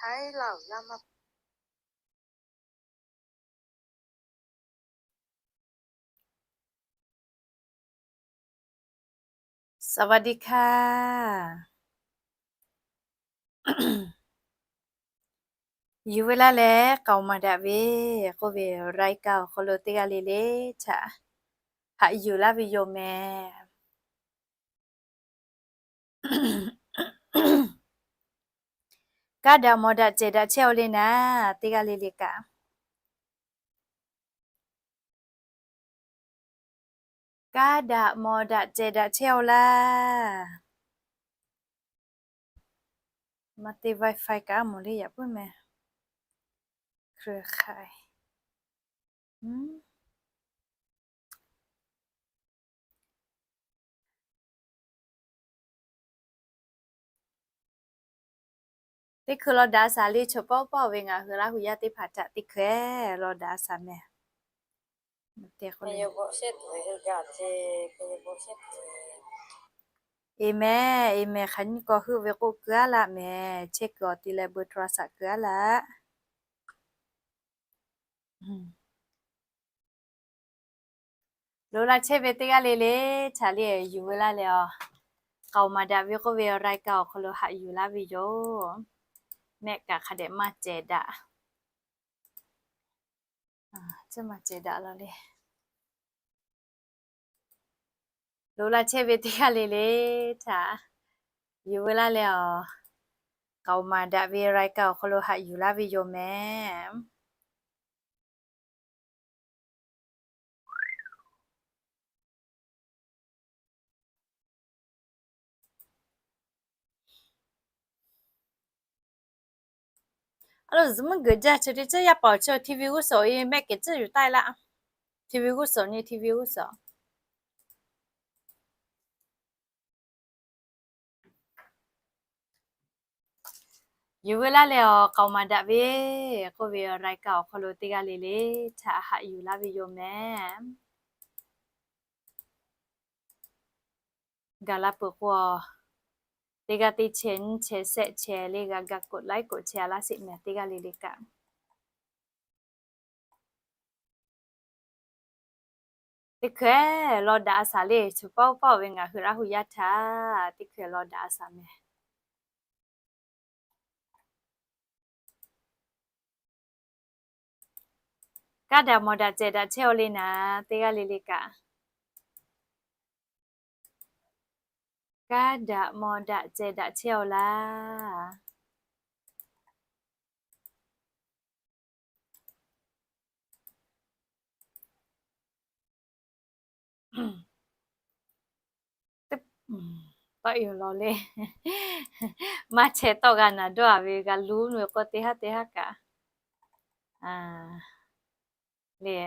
Laˇ Laˇ สวัสดีค่ะ Yuˬ ve laˇ leh k'aoˍ maˍ daꞈ ve k'oˆ ve รายการ awˬ hk'aw lo teˇ g'aˇ le le htaꞈ haꞈ yuˬ laˇ ve yoˬ mehˍ. Kaˇ daꞈ mawˬ daꞈ cehˬ daꞈ chehˇ-aw le naˍ, teˇ g'aˇ le le kaꞈ. Kaˇ daꞈ mawˬ daꞈ cehˬ daꞈ chehˇ-aw laˇ. Maˇ te Wi-Fi kaꞈ mawˬ le yaꞈ puiˉ mehˍ. Teˇ hkui law daꞈ a shaˍ le, chaw pawˆ pawˆ ve ngaˬ hui Laˇ huˍ yaˇ teˇ hpaˍ htaꞈ teˇ hkui law daꞈ a shaˍ mehˍ. Aˍmenˍ, aˍmenˍ. Hk'aˬ nyi k'awꞈ heuˆ ve k'oˆ keu-a laˇ mehˍ. Chehˇ kuiˬ awˬ ti leh เบอร์โทรศัพท์ keu-a laˇ. Lo laˇ chehˇ ve teˇ g'aˇ le le htaꞈ le yuˬ ve laˇ leh, k'aoˍ maˍ daꞈ ve k'oˆ ve รายการ awˬ hk'aw lo haꞈ yuˬ laˇ ve yoˬ. Mehˆ kaꞈ hk'a dehꞈ maˇ cehˬ daꞈ. Maˇ cehˬ daꞈ la le. Lo laˇ chehˇ ve teˇ g'aˇ le le htaꞈ yuˬ ve laˇ leh, k'aoˍ maˍ daꞈ ve รายการ awˬ hk'aw lo haꞈ yuˬ laˇ ve yoˬ mehˍ. A lo zuhꞈ mvuhˇ geuꞈ jaˇ, chi teˇ ceuˬ yaˇ paˍ chi TV g'uˇ suhˍ-e mehˆ kehˬ tcuhˇ yuˬ taˆ-e laˇ. TV g'uˇ suhˍ nyi, TV g'uˇ suhˍ. Yuˬ ve laˇ leh awˬ k'aoˍ maˍ daꞈ ve k'oˆ ve รายการ awˬ hk'aw lo teˇ g'aˇ le le htaꞈ haꞈ yuˬ laˇ ve yoˬ mehˍ. Gaˬ la peuˬ k'o, teˇ g'aˇ teˇ chehˇ nyiˇ chehˇ shehˆ chehˇ le g'a ga กดไลค์ กดแชร์ a laˇ sheˍ mehˍ teˇ g'aˇ le le kaꞈ. Teˇ hkui law daꞈ a shaˍ le, chaw pawˆ pawˆ ve ngaˬ hui Laˇ huˍ yaˇ htaꞈ teˇ hkui law daꞈ a shaˍ mehˍ. Kaˇ daꞈ mawˬ daꞈ cehˬ daꞈ chehˇ-aw le naˍ, teˇ g'aˇ le le kaꞈ. Kaˇ daꞈ mawˬ daꞈ cehˬ daꞈ chehˇ-aw laˇ. Tawˆ yoˬ law le. Maˇ chehˇ tawˆ g'a naˍ dawˇ-a ve g'a luˬ ve k'o teˇ haˉ teˇ haˉ kaꞈ le.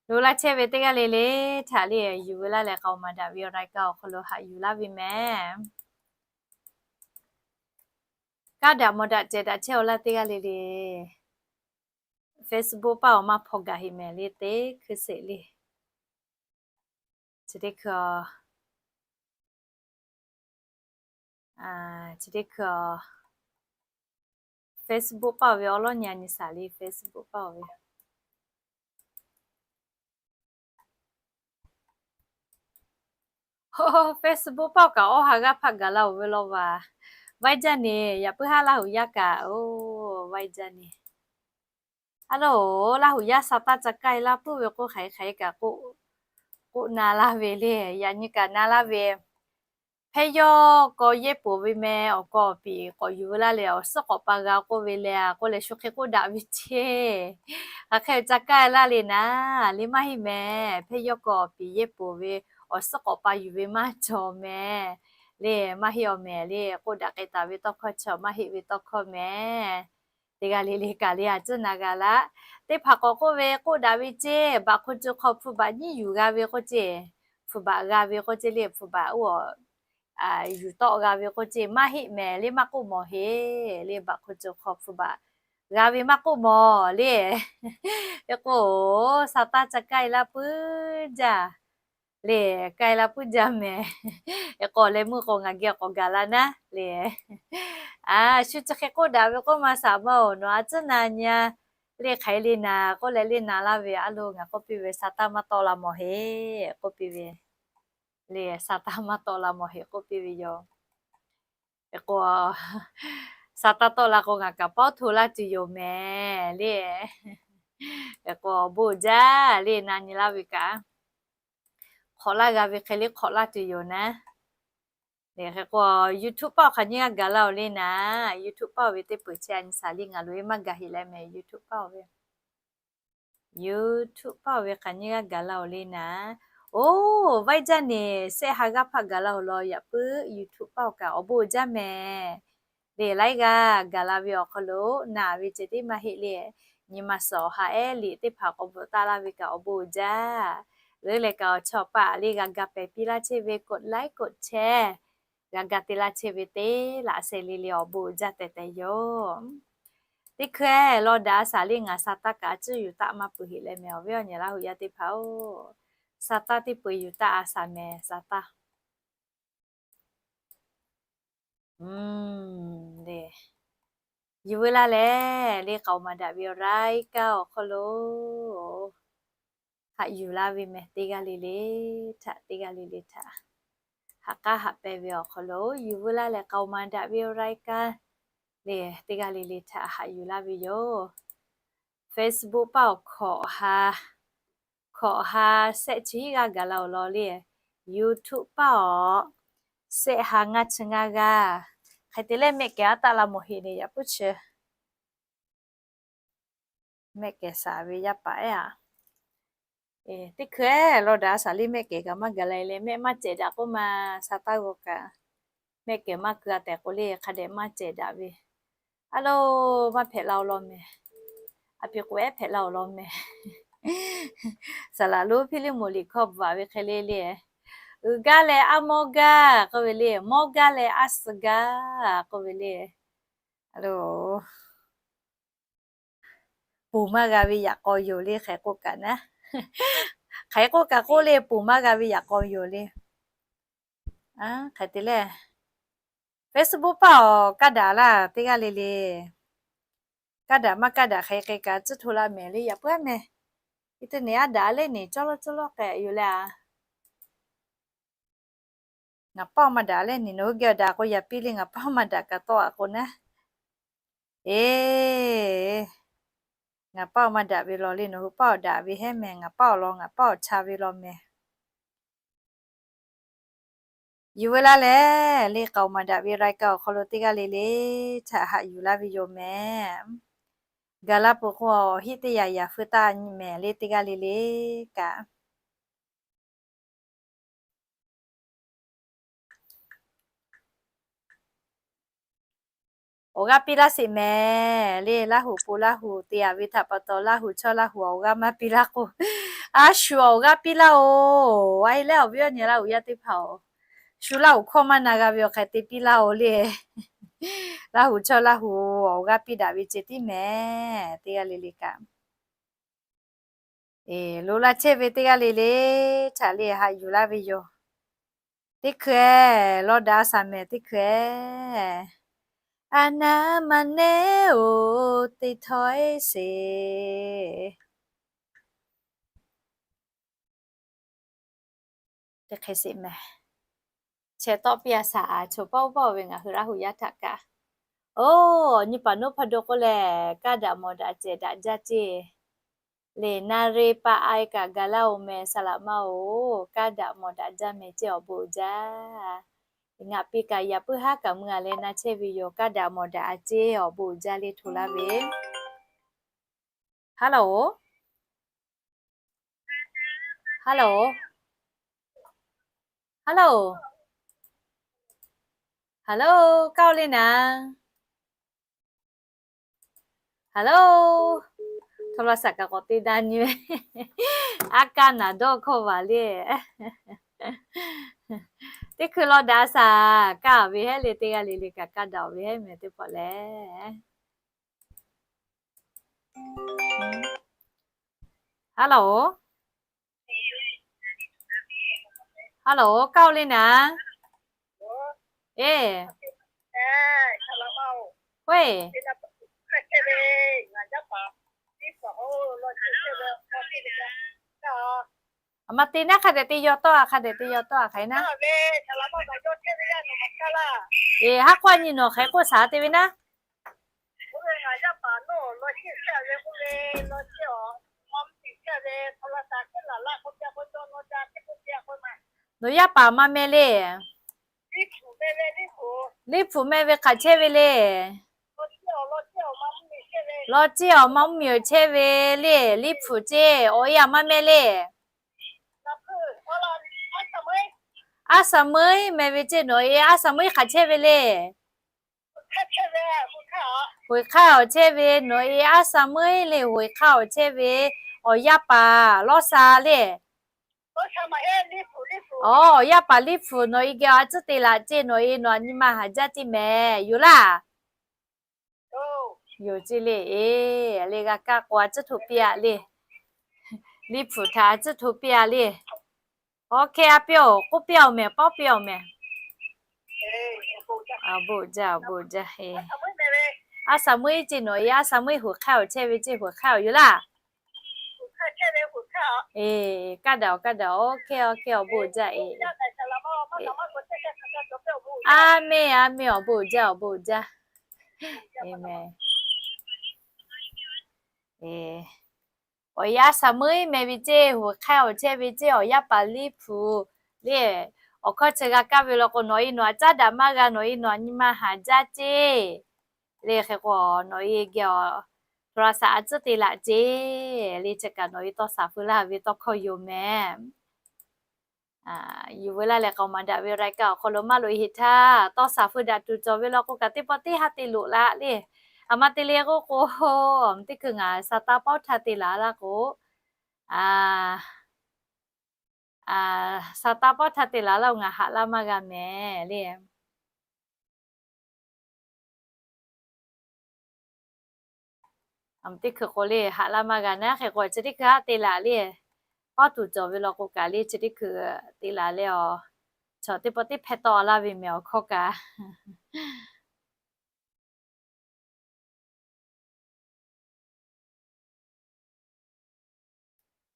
Lo laˇ chehˇ ve teˇ g'aˇ le le htaꞈ le yuˬ ve laˇ leh k'aoˍ maˍ daꞈ ve รายการ awˬ hk'aw lo haꞈ yuˬ laˇ ve mehˍ. Kaˇ daꞈ mawˬ daꞈ cehˬ daꞈ chehˇ-aw laˇ teˇ g'aˇ le le. Facebook paˇ awˬ maˇ hpaw gaˬ heꞈ mehˍ le teˇ hkui sheˍ le. Chi teˇ hkui, chi teˇ hkui Facebook paˇ-oˬ ve awˉ lawˉ nyi a nyi shaˍ le Facebook paˇ-oˬ ve. Facebook paˇ-oˬ kaꞈ awˇ ha g'aˇ hpaˆ gaˬ la-oˬ ve law vaˬ. Vaiˇ jaˇ ne, yaꞈ puiˉ haˉ Laˇ huˍ yaˇ kaꞈ oˬ, vaiˇ jaˇ ne. A loˬ, Laˇ huˍ yaˇ sa taˇ ca k'ai laˇ puiˉ ve k'oˆ hk'aˬ hk'e kaꞈ k'oˆ na laˇ ve le. Yaꞈ nyi kaꞈ na laˇ ve. Hpehˇ yawˇ k'aw yehˇ poˍ ve meh, awˬ k'aw awˬ piˍ k'awꞈ yuˬ veu laˇ leh awˬ suhˉ k'awꞈ pa g'a k'oˆ ve le, a k'oˆ leh shu hk'e k'oˆ daꞈ ve ceˇ. Hk'aˬ hk'e ca kaˇ laˇ le naˍ, le maˇ heˆ mehˍ. Hpehˇ yawˇ k'aw awˬ piˍ yehˇ poˍ ve awˬ suhˉ k'awꞈ pa yuˬ ve maˇ cawˬ mehˍ. Le maˇ heˆ awˬ mehˍ, le k'oˆ daꞈ k'ai taˍ ve tawˇ hkawˇ chi maˇ heˆ ve tawˇ hkawˇ mehˍ. Teˇ g'aˇ le le kaꞈ le a cuˉ na g'a laˇ. Teˇ hpaˍ k'awꞈ k'oˆ ve k'oˆ daꞈ ve ceˇ, baꞈ hk'o co hk'aw hpu baꞈ nyiˉ yuˬ g'a ve k'oˆ ceˇ, hpu baꞈ g'a ve k'oˆ ceˇ le, hpu baꞈ oˇ yuˬ tawˆ g'a ve k'oˆ ceˇ, maˇ heˆ mehˍ le, maˇ k'oˆ mawˬ heˆ le, baꞈ hk'o co hk'aw hpu baꞈ g'a ve maˇ k'oˆ mawˬ le. Hk'e k'o, sa taˇ ca kaˇ laˇ puiˉ jaˇ le, kaˇ laˇ puiˉ jaˇ mehˍ. Hk'e k'o leh meuˇ k'o ngaˬ geh k'awꞈ gaˬ la naˉ le. A, shu chi hk'e k'oˆ daꞈ ve k'oˆ maˇ shaˍ maˇ oˬ, nawˬ a cuˉ na nyi a le, hk'aˬ hk'e le naˍ k'oˆ leh le na laˇ ve a lo ngaˬ k'oˆ piˇ ve, sa taˇ maˇ tawˆ la mawˬ heˆ k'oˆ piˇ ve le, sa taˇ maˇ tawˆ la mawˬ heˆ k'oˆ piˇ ve yoˬ. Hk'e k'o, sa taˇ tawˆ la k'o ngaˬ kaꞈ pawˇ hto laˇ tuˬ yoˬ mehˍ le. Hk'e k'o awˬ bon uiˍ jaˇ le, na nyi laˇ ve kaꞈ hk'awꞈ laˇ g'a ve hk'e le hk'awꞈ laˇ tuˬ yoˬ naˉ. Hk'e k'o YouTube paˆ awˬ hk'aˬ nyiˇ g'aˇ gaˬ laˇ oˬ le naˍ, YouTube paˆ oˬ ve teˇ peuˬ chi a nyi saˍ liˇ ngaˬ loꞈ e maˇ gaˬ heˆ leh mehˍ, YouTube paˆ oˬ ve YouTube paˆ oˬ ve hk'aˬ nyiˇ g'aˇ gaˬ laˇ oˬ le naˍ. Oˇ, vaiˇ jaˇ neˬ sehˆ ha g'aˇ hpaˆ gaˬ laˇ oˬ law, yaꞈ puiˉ YouTube paˆ oˬ kaꞈ awˬ bon uiˍ jaˇ mehˍ. Le laiˉ g'aˇ gaˬ la ve awˬ hk'aw lo naˍ ve ceh tiˉ maˇ heˆ le, nyi ma suhˍ awˬ ha ehˉ liꞈ teˇ hpaˍ k'awꞈ bvuhꞈ taˍ laˇ ve kaꞈ awˬ bon uiˍ jaˇ. Leuˉ leh kaꞈ awˬ chawˇ paˍ le g'a ga pehˍ piˇ laˇ chehˇ ve กดไลค์ กดแชร์ g'a ga te laˇ chehˇ ve teˇ laꞈ sheh le le awˬ bon uiˍ jaˇ tehꞈ tehꞈ yoˬ. Teˇ hkui-eˬ, law daꞈ a shaˍ le ngaˬ sa taˇ kaꞈ a cuˉ yuˬ taˆ maˇ peuˬ heˆ leh mehˍ, awˬ viˉ awˬ nyi Laˇ huˍ yaˇ teˇ hpaˍ-oˬ, sa taˇ teˇ peuˬ yuˬ taˆ a shaˍ mehˍ, sa taˇ. Yuˬ veu laˇ leh le k'aoˍ maˍ daꞈ ve awˬ laiˉ kaˇ awˬ hk'aw lo haꞈ yuˬ laˇ ve mehˍ, teˇ g'aˇ le le htaꞈ, teˇ g'aˇ le le htaꞈ haꞈ k'aˉ haꞈ pehˇ ve awˬ hk'aw lo yuˬ veu laˇ leh k'aoˍ maˍ daꞈ ve awˬ laiˉ kaˇ le teˇ g'aˇ le le htaꞈ haꞈ yuˬ laˇ ve yoˬ. Facebook paˆ awˬ hkawꞈ ha, hkawꞈ ha sehˆ chi hiˉ g'aˇ gaˬ la oˬ law le. YouTube paˆ awˬ sehˆ ha ngaˇ chi ngaˇ g'aˇ. Hk'e te leh mehˆ kehˬ aˉ taˆ la mawˬ heˆ le, yaꞈ puiˉ chi mehˆ kehˬ shaˍ ve yaˇ paˍ ehˉ a. Teˇ hkui-eˬ, law daꞈ a shaˍ le mehˆ kehˬ kaꞈ maˇ gaˬ la leh mehˆ maˇ cehˬ daꞈ k'oˆ ma, sa taˇ g'aw kaꞈ mehˆ kehˬ maˇ keu a tehꞈ k'oˆ le hk'a dehꞈ maˇ cehˬ daꞈ ve. A lo, maˇ hpehꞈ la oˬ law mehˍ. A pi k'o ehˉ hpehꞈ la oˬ law mehˍ. Saˍ laꞈ lonˉ Hpiˇliˇmoˍ liꞈ hkawˇ bvuhꞈ ve hk'e le le, uiˍ gaˇ leh aˉ mawˇ gaˇ k'oˆ ve le, mawˇ gaˇ leh aˉ suh gaˇ k'oˆ ve le. A lo, ponˬ maˇ g'a ve yaꞈ k'aw yoˬ le hk'e k'oˆ kaꞈ naˉ. Hk'e k'oˆ kaꞈ k'oˆ le, ponˬ maˇ g'a ve yaꞈ k'aw yoˬ le. Hk'e te leh, Facebook paˆ awˬ kaˇ daꞈ laˇ teˇ g'aˇ le le. Kaˇ daꞈ maˇ kaˇ daꞈ hk'e k'ai kaꞈ tcuhˇ hto la mehˍ le, yaꞈ puiˉ mehˍ. Internet aˉ daꞈ leh neˬ cawˇ lawˇ cawˇ lawˇ k'ai yoˬ le a. Ngaˬ paˆ maˇ daꞈ leh neˬ, nawˬ hui geh awˬ daꞈ k'o yaꞈ piˇ le, ngaˬ paˆ maˇ daꞈ kaꞈ tawˆ a k'o naˉ. Eˬ, ngaˬ paˆ maˇ daꞈ ve law le, nawˬ hui paˆ awˬ daꞈ ve hehˉ mehˍ, ngaˬ paˆ awˬ lawn ngaˬ paˆ awˬ cha ve law mehˍ. Yuˬ veu laˇ leh le k'aoˍ maˍ daꞈ ve รายการ awˬ hk'aw lo teˇ g'aˇ le le htaꞈ haꞈ yuˬ laˇ ve yoˬ mehˍ. Gaˬ la peuˬ k'o awˬ hiˆ teˇ yaꞈ yaꞈ feu taˇ nyi mehˍ le teˇ g'aˇ le le kaꞈ. Awˬ g'aˇ piˇ laˇ sheˍ mehˍ le, Laˇ huˍ pon Laˇ huˍ te yaꞈ ve htaꞈ pa taw Laˇ huˍ chaw Laˇ huˍ awˬ g'aˇ maˇ piˇ laˇ k'o, a shu awˬ g'aˇ piˇ laˇ oˬ. A e leh awˬ viˉ awˬ nyi Laˇ huˍ yaˇ teˇ hpaˍ-oˬ, shu Laˇ huˍ hkawˇ maˇ na g'a ve awˬ hk'e te piˇ laˇ oˬ le. Laˇ huˍ chaw Laˇ huˍ awˬ g'aˇ piˇ daꞈ ve ceh tiˉ mehˍ teˇ g'aˇ le le kaꞈ. Eˬ, loꞈ la chehˇ ve teˇ g'aˇ le le htaꞈ le haꞈ yuˬ laˇ ve yoˬ. Teˇ hkui-eˬ, law daꞈ a shaˍ mehˍ teˇ hkui-eˬ, a naˉ ma nehˉ oˬ te htawˇ eˉ sheˍ. Teˇ hk'e sheˍ mehˍ. Chehˇ tawˆ piˇ a shaˍ, choˬ pawˆ pawˆ ve ngaˬ hui Laˇ huˍ yaˇ htaꞈ kaꞈ. Oˬ, nyi paˍ noˉ hpaˇ do k'oˆ lehˬ, kaˇ daꞈ mawˬ daꞈ cehˬ daꞈ jaˇ ceˇ. Leˬ na re pa ai kaꞈ gaˬ laˇ oˬ mehˍ, saˍ laꞈ ma-oˬ, kaˇ daꞈ mawˬ daꞈ jaˇ mehˍ ceˇ awˬ bon uiˍ jaˇ. Ngaˬ pi kaꞈ yaꞈ puiˉ haˉ kaꞈ mui a leh na chehˇ ve yoˬ. Kaˇ daꞈ mawˬ daꞈ a ceˇ, awˬ bon uiˍ jaˇ le htoꞈ laˇ ve. Hello, hello, hello, hello, kaˇ le naˍ. Hello, โทรศัพท์ kaꞈ k'awꞈ te daꞈ nyi ve. A kaˇ naˍ dawˇ hkawˇ vaˬ le. Teˇ hkui law daꞈ shaˍ, kaˇ ve hehˉ le teˇ g'aˇ le le kaꞈ kaˇ daꞈ ve hehˉ mehˍ teˇ pawˆ lehˬ. Hello, hello, kaˇ le naˍ. E, hoˆ e, aˬ ma te naˉ hk'a dehꞈ te yaw tawˆ a, hk'a dehꞈ te yaw tawˆ a hk'aˬ hk'e naˉ. E, haˉ k'oˆ a nyi nawˬ hk'e k'oˆ shaˍ te ve naˉ. Nawˬ yaˇ paˍ maˇ meh le. Liˇ hpfuhˍ meh ve hk'aˬ chehˇ ve le. Law ceˇ awˬ ma mvuhˇ miˬ awˬ chehˇ ve le. Liˇ hpfuhˍ ceˇ awˬ e a maˇ meh le. Aˉ saˍ meuˉ meh ve ceˇ nawˬ e aˉ saˍ meuˉ hk'aˬ chehˇ ve le. Hoꞈ hk'aˇ awˬ chehˇ ve nawˬ e aˉ saˍ meuˉ le, hoꞈ hk'aˇ awˬ chehˇ ve awˬ yaˇ paˍ lawˇ sha le. Awˬ, awˬ yaˇ paˍ liˇ hpfuhˍ nawˬ e geh a tcuhˉ te laꞈ ceˇ nawˬ e nawˬ a nyi ma haˍ jaˇ ceˇ mehˍ yoˬ laˇ. Yoˬ ceˇ le. E, le g'a kaˇ k'o a tcuhˉ hto piˇ a le. Liˇ hpfuhˍ htaꞈ a tcuhˉ hto piˇ a le. Awˬ hk'e a piˇ-oˬ, k'oˆ piˇ-oˬ mehˍ, pawˆ piˇ-oˬ mehˍ. Awˬ bon jaˇ, awˬ bon jaˇ. Aˉ saˍ meuˉ ceˇ nawˬ e aˉ saˍ meuˉ hoꞈ hk'aˇ awˬ chehˇ ve ceˇ, hoꞈ hk'aˇ awˬ yoˬ laˇ. E, kaˇ daꞈ-oˬ, kaˇ daꞈ-oˬ, awˬ hk'e, awˬ hk'e awˬ bon jaˇ e. A menˬ, a menˬ, awˬ bon jaˇ, awˬ bon jaˇ. E mehˍ. E, awˬ yaˇ aˉ saˍ meuˉ meh ve ceˇ, hoꞈ hk'aˇ awˬ chehˇ ve ceˇ, awˬ yaˇ paˍ liˇ hpfuhˍ le. Awˬ hkawˇ chi g'a kaˇ ve law k'o nawˬ e nawˬ a caˉ daꞈ maˇ g'a, nawˬ e nawˬ a nyi ma haˍ jaˇ ceˇ. Le hk'e k'o nawˬ e geh awˬ โทรศัพท์ a tcuhˉ te laꞈ ceˇ. Le chi kaꞈ nawˬ e tawˇ shaˍ feu laˇ ve tawˇ hkawˇ yoˬ mehˍ. Yuˬ veu laˇ leh k'aoˍ maˍ daꞈ ve รายการ awˬ hk'aw lo maˇ loꞈ e heꞈ htaˇ, tawˇ shaˍ feu daꞈ tuˬ cawˬ ve law k'o kaꞈ teˇ pawˆ teˇ ha te loꞈ laˇ le. A ma te le k'oˆ k'o, teˇ hkui ngaˬ sa taˇ pawˆ htaˇ te laˬ laˇ k'o, sa taˇ pawˆ htaˇ te laˬ laˇ k'o ngaˬ haꞈ laˇ maˇ g'a mehˍ le. Teˇ hkui k'o le haꞈ laˇ maˇ g'a naˉ hk'e k'o chi teˇ hkui haˉ te laˬ le. Pawˇ tuˬ cawˬ ve law k'o kaꞈ le chi teˇ hkui te laˬ le awˬ. Chaw teˇ pawˆ teˇ hpehˇ tawˆ laˇ ve mehˍ awˬ hkawˇ kaꞈ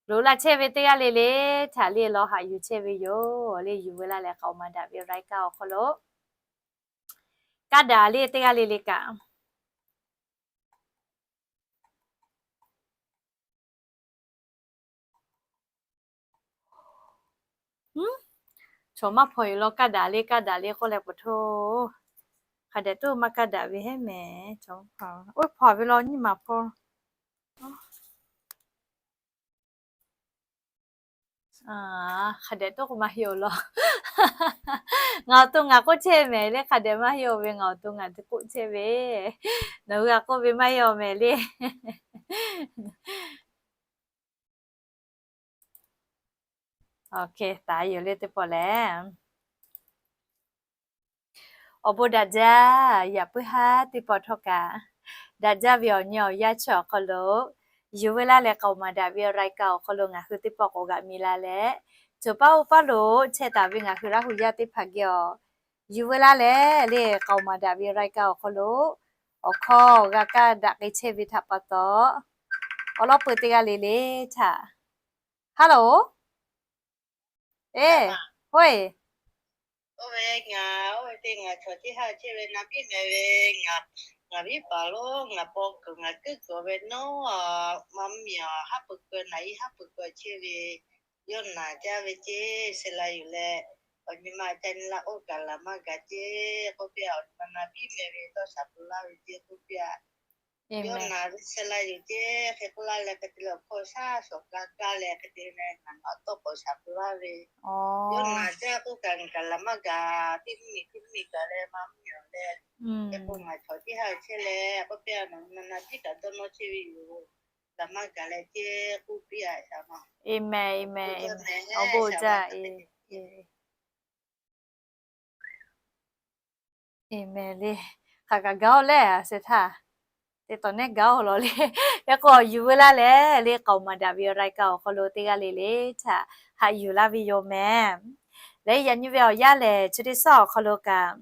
loꞈ laˇ chehˇ ve teˇ g'aˇ le le htaꞈ le law haꞈ yuˬ chehˇ ve yoˬ le. Yuˬ veu laˇ leh k'aoˍ maˍ daꞈ ve รายการ awˬ hk'aw lo kaˇ daꞈ le teˇ g'aˇ le le kaꞈ Chaw maˇ hpaw-eˬ law kaˇ daꞈ le kaˇ daꞈ le k'oˆ leh peuˬ htoˇ. Hk'a dehꞈ tuˬ maˇ kaˇ daꞈ ve heˉ mehˍ. Chaw maˇ hpaw, oˇ hpaw ve law nyiˇ maˬ hpaw. Hk'a dehꞈ tuˬ k'o maˇ heˆ-oˬ law. Ngaˬ awˬ to ngaˬ k'oˆ chehˇ mehˍ le, hk'a dehꞈ maˇ heˆ-oˬ ve, ngaˬ awˬ to ngaˬ te k'oˆ chehˇ ve. Nawˬ hui a k'oˆ ve maˇ heˆ-oˬ mehˍ le. Awˬ hk'e taˍ yoˬ le teˇ pawˆ lehˬ. Awˬ bon daꞈ jaˇ. Yaꞈ puiˉ haˉ teˇ pawˆ htawˇ kaꞈ daꞈ jaˇ ve awˬ nyi awˬ yanˇ chi awˬ hk'aw lo, yuˬ veu laˇ leh k'aoˍ maˍ daꞈ ve รายการ awˬ hk'aw lo ngaˬ hui teˇ pawˆ k'awꞈ g'aꞈ mi la leh, cawˬ paˇ oˇ paˇ lo chehˇ taˍ ve ngaˬ hui Laˇ hu yaˇ teˇ hpaˍ geh awˬ, yuˬ veu laˇ leh le k'aoˍ maˍ daꞈ ve รายการ awˬ hk'aw lo awˬ hkawˇ g'a kaˇ daꞈ k'ai chehˇ ve htaꞈ pa taw, awˬ lawn peuˬ teˇ g'aˇ le le htaꞈ Hello. E, hoˆ e. Oˇ ve ngaˬ, oˇ ve teˇ ngaˬ chaw teˇ ha chehˇ ve na biˇ mehˍ ve, ngaˬ, ngaˬ biˇ paˍ lo ngaˬ paw kuiˬ ngaˬ kuiˉ kuiˬ ve nawˉ, maˇ miˬ haˉ pui kuiˬ naˬ iˉ haˉ pui kuiˬ chehˇ ve, yawˇ naˬ jaˇ ve ceˇ, se la yuˬ leh Awˬ nyi ma ca nyi la k'oˆ kaꞈ laˬ maˇ gaˬ ceˇ k'oˆ piˇ-a. Awˬ nyi ma naˍ biˉ meh ve tawˇ shaˍ peuˬ laˇ ve ceˇ k'oˆ piˇ-a. Yawˇ naˍ ve chehˇ laˇ yoˬ ceˇ, hk'e k'oˆ laˇ leh hk'e te leh awˬ hkawˇ shaˉ shawˍ ka kaˇ leh hk'e te leh ngaˬ naˍ tawˇ k'awꞈ shaˍ peuˬ laˇ ve. Yawˇ naˍ ceˇ k'oˆ kaꞈ ngaˬ kaꞈ laˬ maˇ gaˬ, teˇ mvuhˇ miˬ teˇ mvuhˇ miˬ gaˬ leh maˇ mvuhˇ miˬ leh, hk'e k'o ngaˬ chaw tiˉ ha chehˇ leh k'oˆ piˇ-a, naˍ naˍ biˉ kaꞈ dawˇ nawˇ chehˇ ve yoˬ, laˬ maˇ gaˬ leh ceˇ k'oˆ piˇ-a. Amen, amen, amen. Awˬ bon jaˇ. Amen le. Hk'aˬ kaꞈ gaˬ-oˬ leh a shu htaˇ, teˇ tawˍ nehˉ gaˬ-oˬ law le. Yaꞈ k'o yuˬ veu laˇ leh le k'aoˍ maˍ daꞈ ve รายการ awˬ hk'aw lo teˇ g'aˇ le le htaꞈ haꞈ yuˬ laˇ ve yoˬ meh. Leh yaꞈ nyi ve awˬ yanˇ lehˬ, chi teˇ shaˉ awˬ hk'aw lo kaꞈ,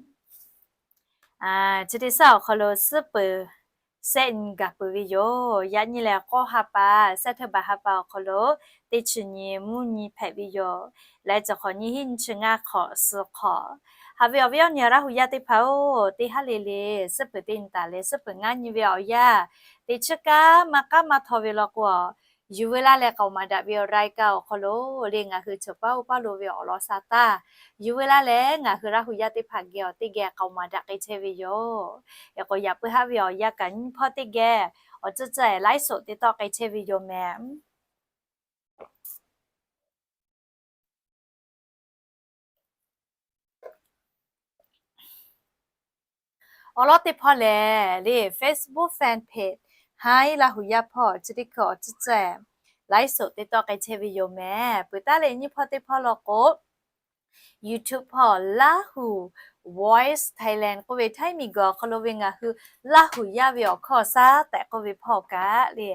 chi teˇ shaˉ awˬ hk'aw lo suhˉ peuˬ shehˆ nyi gaˬ peuˬ ve yoˬ. Yaꞈ nyi lehˬ k'awˇ ha pa, September ha pa awˬ hk'aw lo teˇ chi nyi mvuhˇ nyi hpehꞈ ve yoˬ. Leh cawˬ hk'awꞈ nyi hiˉ nyi chi ngaˇ hk'awꞈ suhˍ hk'awꞈ. Haꞈ ve awˬ viˉ awˬ nyi Laˇ huˍ yaˇ teˇ hpaˍ-oˬ, teˇ haˉ le le suhˉ peuˬ teˇ nyi taˍ leh suhˉ peuˬ ngaˇ nyi ve awˬ yanˇ, teˇ chi kaˉ maˇ k'aˉ maˇ htaw ve law k'o, yuˬ veu laˇ leh k'aoˍ maˍ daꞈ ve รายการ awˬ hk'aw lo le ngaˬ hui chaw paˉ oˇ paˉ lo ve awˬ lawn sha taˇ, yuˬ veu laˇ leh ngaˬ hui Laˇ huˍ yaˇ teˇ hpaˍ geh awˬ teˇ geh k'aoˍ maˍ daꞈ k'ai chehˇ ve yoˬ. Yaꞈ k'o yaꞈ puiˉ haˉ ve awˬ yanˇ kaꞈ nyiˇ hpawˇ teˇ geh awˬ tcuhˉ tcuhˉ-ehˍ ไลฟ์สด teˇ tawˆ k'ai chehˇ ve yoˬ meh. Awˬ lawn teˇ hpawˇ lehˬ le Facebook fan page Haiˉ Laˇ huˍ yaˇ hpawˇ chi teˇ hkui awˬ tcuhˉ tcuhˉ-ehˍ ไลฟ์สด teˇ tawˆ k'ai chehˇ ve yoˬ meh. Peuˬ taˉ leh nyiˇ hpawˇ teˇ hpawˇ law k'o, YouTube hpawˇ Laˇ huˍ Voice Thailand k'oˆ ve Htaiˇ miˬguiˬ awˬ hk'aw lo ve ngaˬ hui Laˇ huˍ yaˇ ve awˬ hkawˇ shaˉ tehꞈ k'oˆ ve hpawˇ kaꞈ le,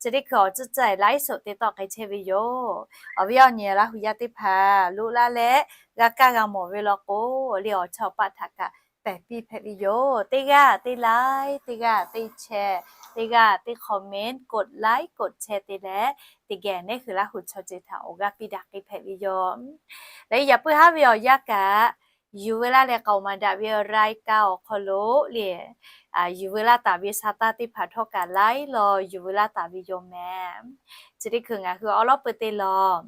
chi teˇ hkui awˬ tcuhˉ tcuhˉ-ehˍ ไลฟ์สด teˇ tawˆ k'ai chehˇ ve yoˬ. Awˬ viˉ awˬ nyi Laˇ huˍ yaˇ teˇ hpaˍ loꞈ la leh g'a kaˇ g'a mawˬ ve law k'o, le awˬ chawˇ awˬ paˆ htaꞈ kaꞈ pehˬ piˇ hpehꞈ ve yoˬ. Teˇ g'aˇ teˇ like, teˇ g'aˇ teˇ share, teˇ g'aˇ teˇ comment, กดไลค์ กดแชร์ te leh, teˇ geh nehˉ hui Laˇ huˍ chaw ceuˬ htaꞈ awˬ g'aˇ piˇ daꞈ k'ai hpehꞈ ve yoˬ. Leh yaꞈ puiˉ haˉ ve awˬ yanˇ kaꞈ, yuˬ veu laˇ leh k'aoˍ maˍ daꞈ ve รายการ awˬ hk'aw lo le, yuˬ veu laˇ taˍ ve sha taˇ teˇ hpaˍ htawˇ kaꞈ laiˉ law yuˬ veu laˇ taˍ ve yoˬ meh. Chi teˇ hkui ngaˬ hui awˬ lawn peuˬ te law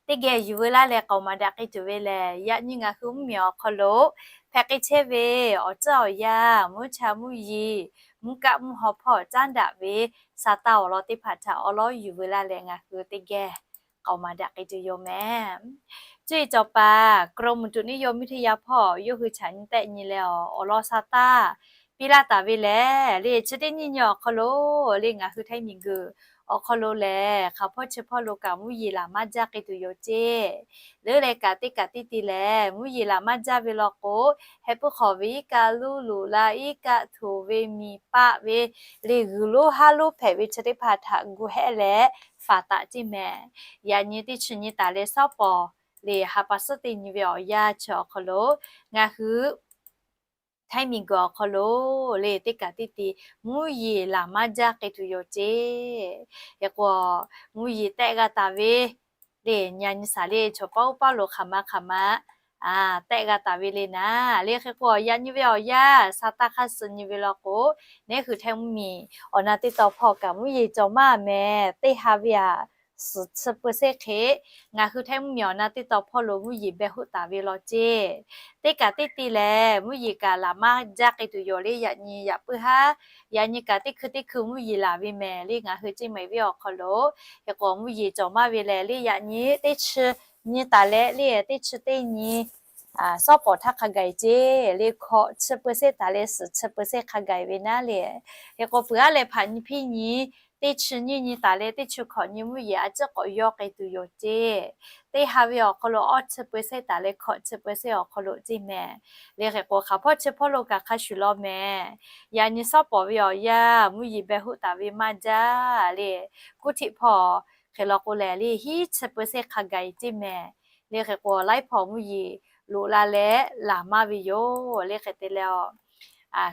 teˇ geh yuˬ veu laˇ leh k'aoˍ maˍ daꞈ k'ai tuˬ ve lehˬ, yaꞈ nyi ngaˬ hui mvuhˇmiˬ awˬ hk'aw lo hpehꞈ k'ai chehˇ ve awˬ tcuhˉ awˬ yanˇ, mvuhˇ cha mvuhˇ yeˬ, mvuhˇ kaˆ mvuhˇ haw hpawˇ caˉ daꞈ ve sha taˇ awˬ lawn teˇ hpaˍ htaꞈ awˬ lawn yuˬ veu laˇ leh ngaˬ hui teˇ geh k'aoˍ maˍ daꞈ k'ai tuˬ yoˬ meh. Cuˇ yiˍ cawˬ paˍ กรมอุตุนิยมวิทยา hpawˇ yawˇ hui chaꞈ nyi tehˆ nyi leh awˬ lawn sha taˇ piˇ laˇ taˍ ve lehˬ, le chi teˇ nyiˇ nyi awˬ hk'aw lo le ngaˬ hui Htaiˇ miˬguiˬ awˬ hk'aw lo lehˬ, hk'aˬ hpawˇ chi hpawˇ lo kaꞈ mvuhˇ yeˬ laˬ maˇ jaˇ k'ai tuˬ yoˬ ceˇ. Leuˉ leh kaꞈ teˇ kaꞈ teˇ te lehˬ mvuhˇ yeˬ laˬ maˇ jaˇ ve law k'o, heh puiˉ hk'awꞈ ve iˉ kaˆ luˇ luꞈ la iˉ kaˆ htoꞈ ve miˬ paˆ ve le g'uiˬ lonˉ haˉ lonˉ hpehꞈ ve chi teˇ hpaˍ htaꞈ gu hehˆ leh faˍ taˍ ceˇ meh. Yaꞈ nyi teˇ chi nyi taˍ leh shawˉ pawˍ le ha pa suhˉ teˇ nyi ve awˬ yanˇ chi awˬ hk'aw lo ngaˬ hui Htaiˇ miˬguiˬ awˬ hk'aw lo le teˇ kaꞈ teˇ te mvuhˇ yeˬ laˬ maˇ jaˇ k'ai tuˬ yoˬ ceˇ. Hk'e k'o, mvuhˇ yeˬ tehˆ g'a taˍ ve le nyi a nyi shaˍ le chaw paˉ oˇ paˉ lo hk'aˬ ma hk'aˬ ma tehˆ g'a taˍ ve le naˍ le. Hk'e k'o, yaꞈ nyi ve awˬ yanˇ sha taˇ hk'aˇ suh nyi ve law k'o, nehˉ hui Htaiˇ mvuhˇmiˬ awˬ na teˇ taw hpawˇ kaꞈ mvuhˇ yeˬ cawˬ maˇ meh teˇ ha ve aꞈ suhˍ chi เปอร์เซ็นต์ hk'e, ngaˬ hui Htaiˇ mvuhˇmiˬ awˬ na teˇ taw hpawˇ lo mvuhˇ yeˬ beh hoˆ taˍ ve law ceˇ. Teˇ kaꞈ teˇ te lehˬ mvuhˇ yeˬ kaꞈ laˬ maˇ jaˇ k'ai tuˬ yoˬ le. Yaꞈ nyi yaꞈ puiˉ haˉ, yaꞈ nyi kaꞈ teˇ hkui teˇ hkui mvuhˇ yeˬ laˬ ve meh le ngaˬ hui ceˇ mehˍ ve awˬ hk'aw lo. Hk'e k'o, mvuhˇ yeˬ cawˬ maˇ ve lehˬ le yaꞈ nyi teˇ chi nyi taˍ leh le teˇ chi teˇ nyi shawˉ pawˍ htaˇ hk'a gaˬ ceˇ le hkawꞈ chi เปอร์เซ็นต์ taˍ leh suhˍ chi เปอร์เซ็นต์ hk'a gaˬ ve naˉ le. Hk'e k'o, peuˬ aˉ leh hpaꞈ nyi hpiˇ nyi teˇ chi nyiˇ nyi taˍ leh teˇ chi hkawꞈ nyi mvuhˇ yeˬ a ciˉ k'awꞈ yawˇ k'ai tuˬ yoˬ ceˇ. Teˇ ha ve awˬ hk'aw lo awˇ chi เปอร์เซ็นต์ taˍ leh hkawꞈ chi เปอร์เซ็นต์ awˬ hk'aw lo ceˇ meh. Le hk'e k'o, hk'aˬ hpawˇ chi hpawˇ lo kaꞈ hk'a shuˍ law meh. Yaꞈ nyi shawˉ pawˍ ve awˬ yanˇ mvuhˇ yeˬ beh hoˆ taˍ ve maˇ jaˇ le. Kuˇ htiꞈ hpawˇ hk'e law k'o lehˬ le hiˉ chi เปอร์เซ็นต์ hk'a gaˬ ceˇ meh. Le hk'e k'o, laiˉ hpawˇ mvuhˇ yeˬ loꞈ la leh laˬ maˇ ve yoˬ le. Hk'e te leh,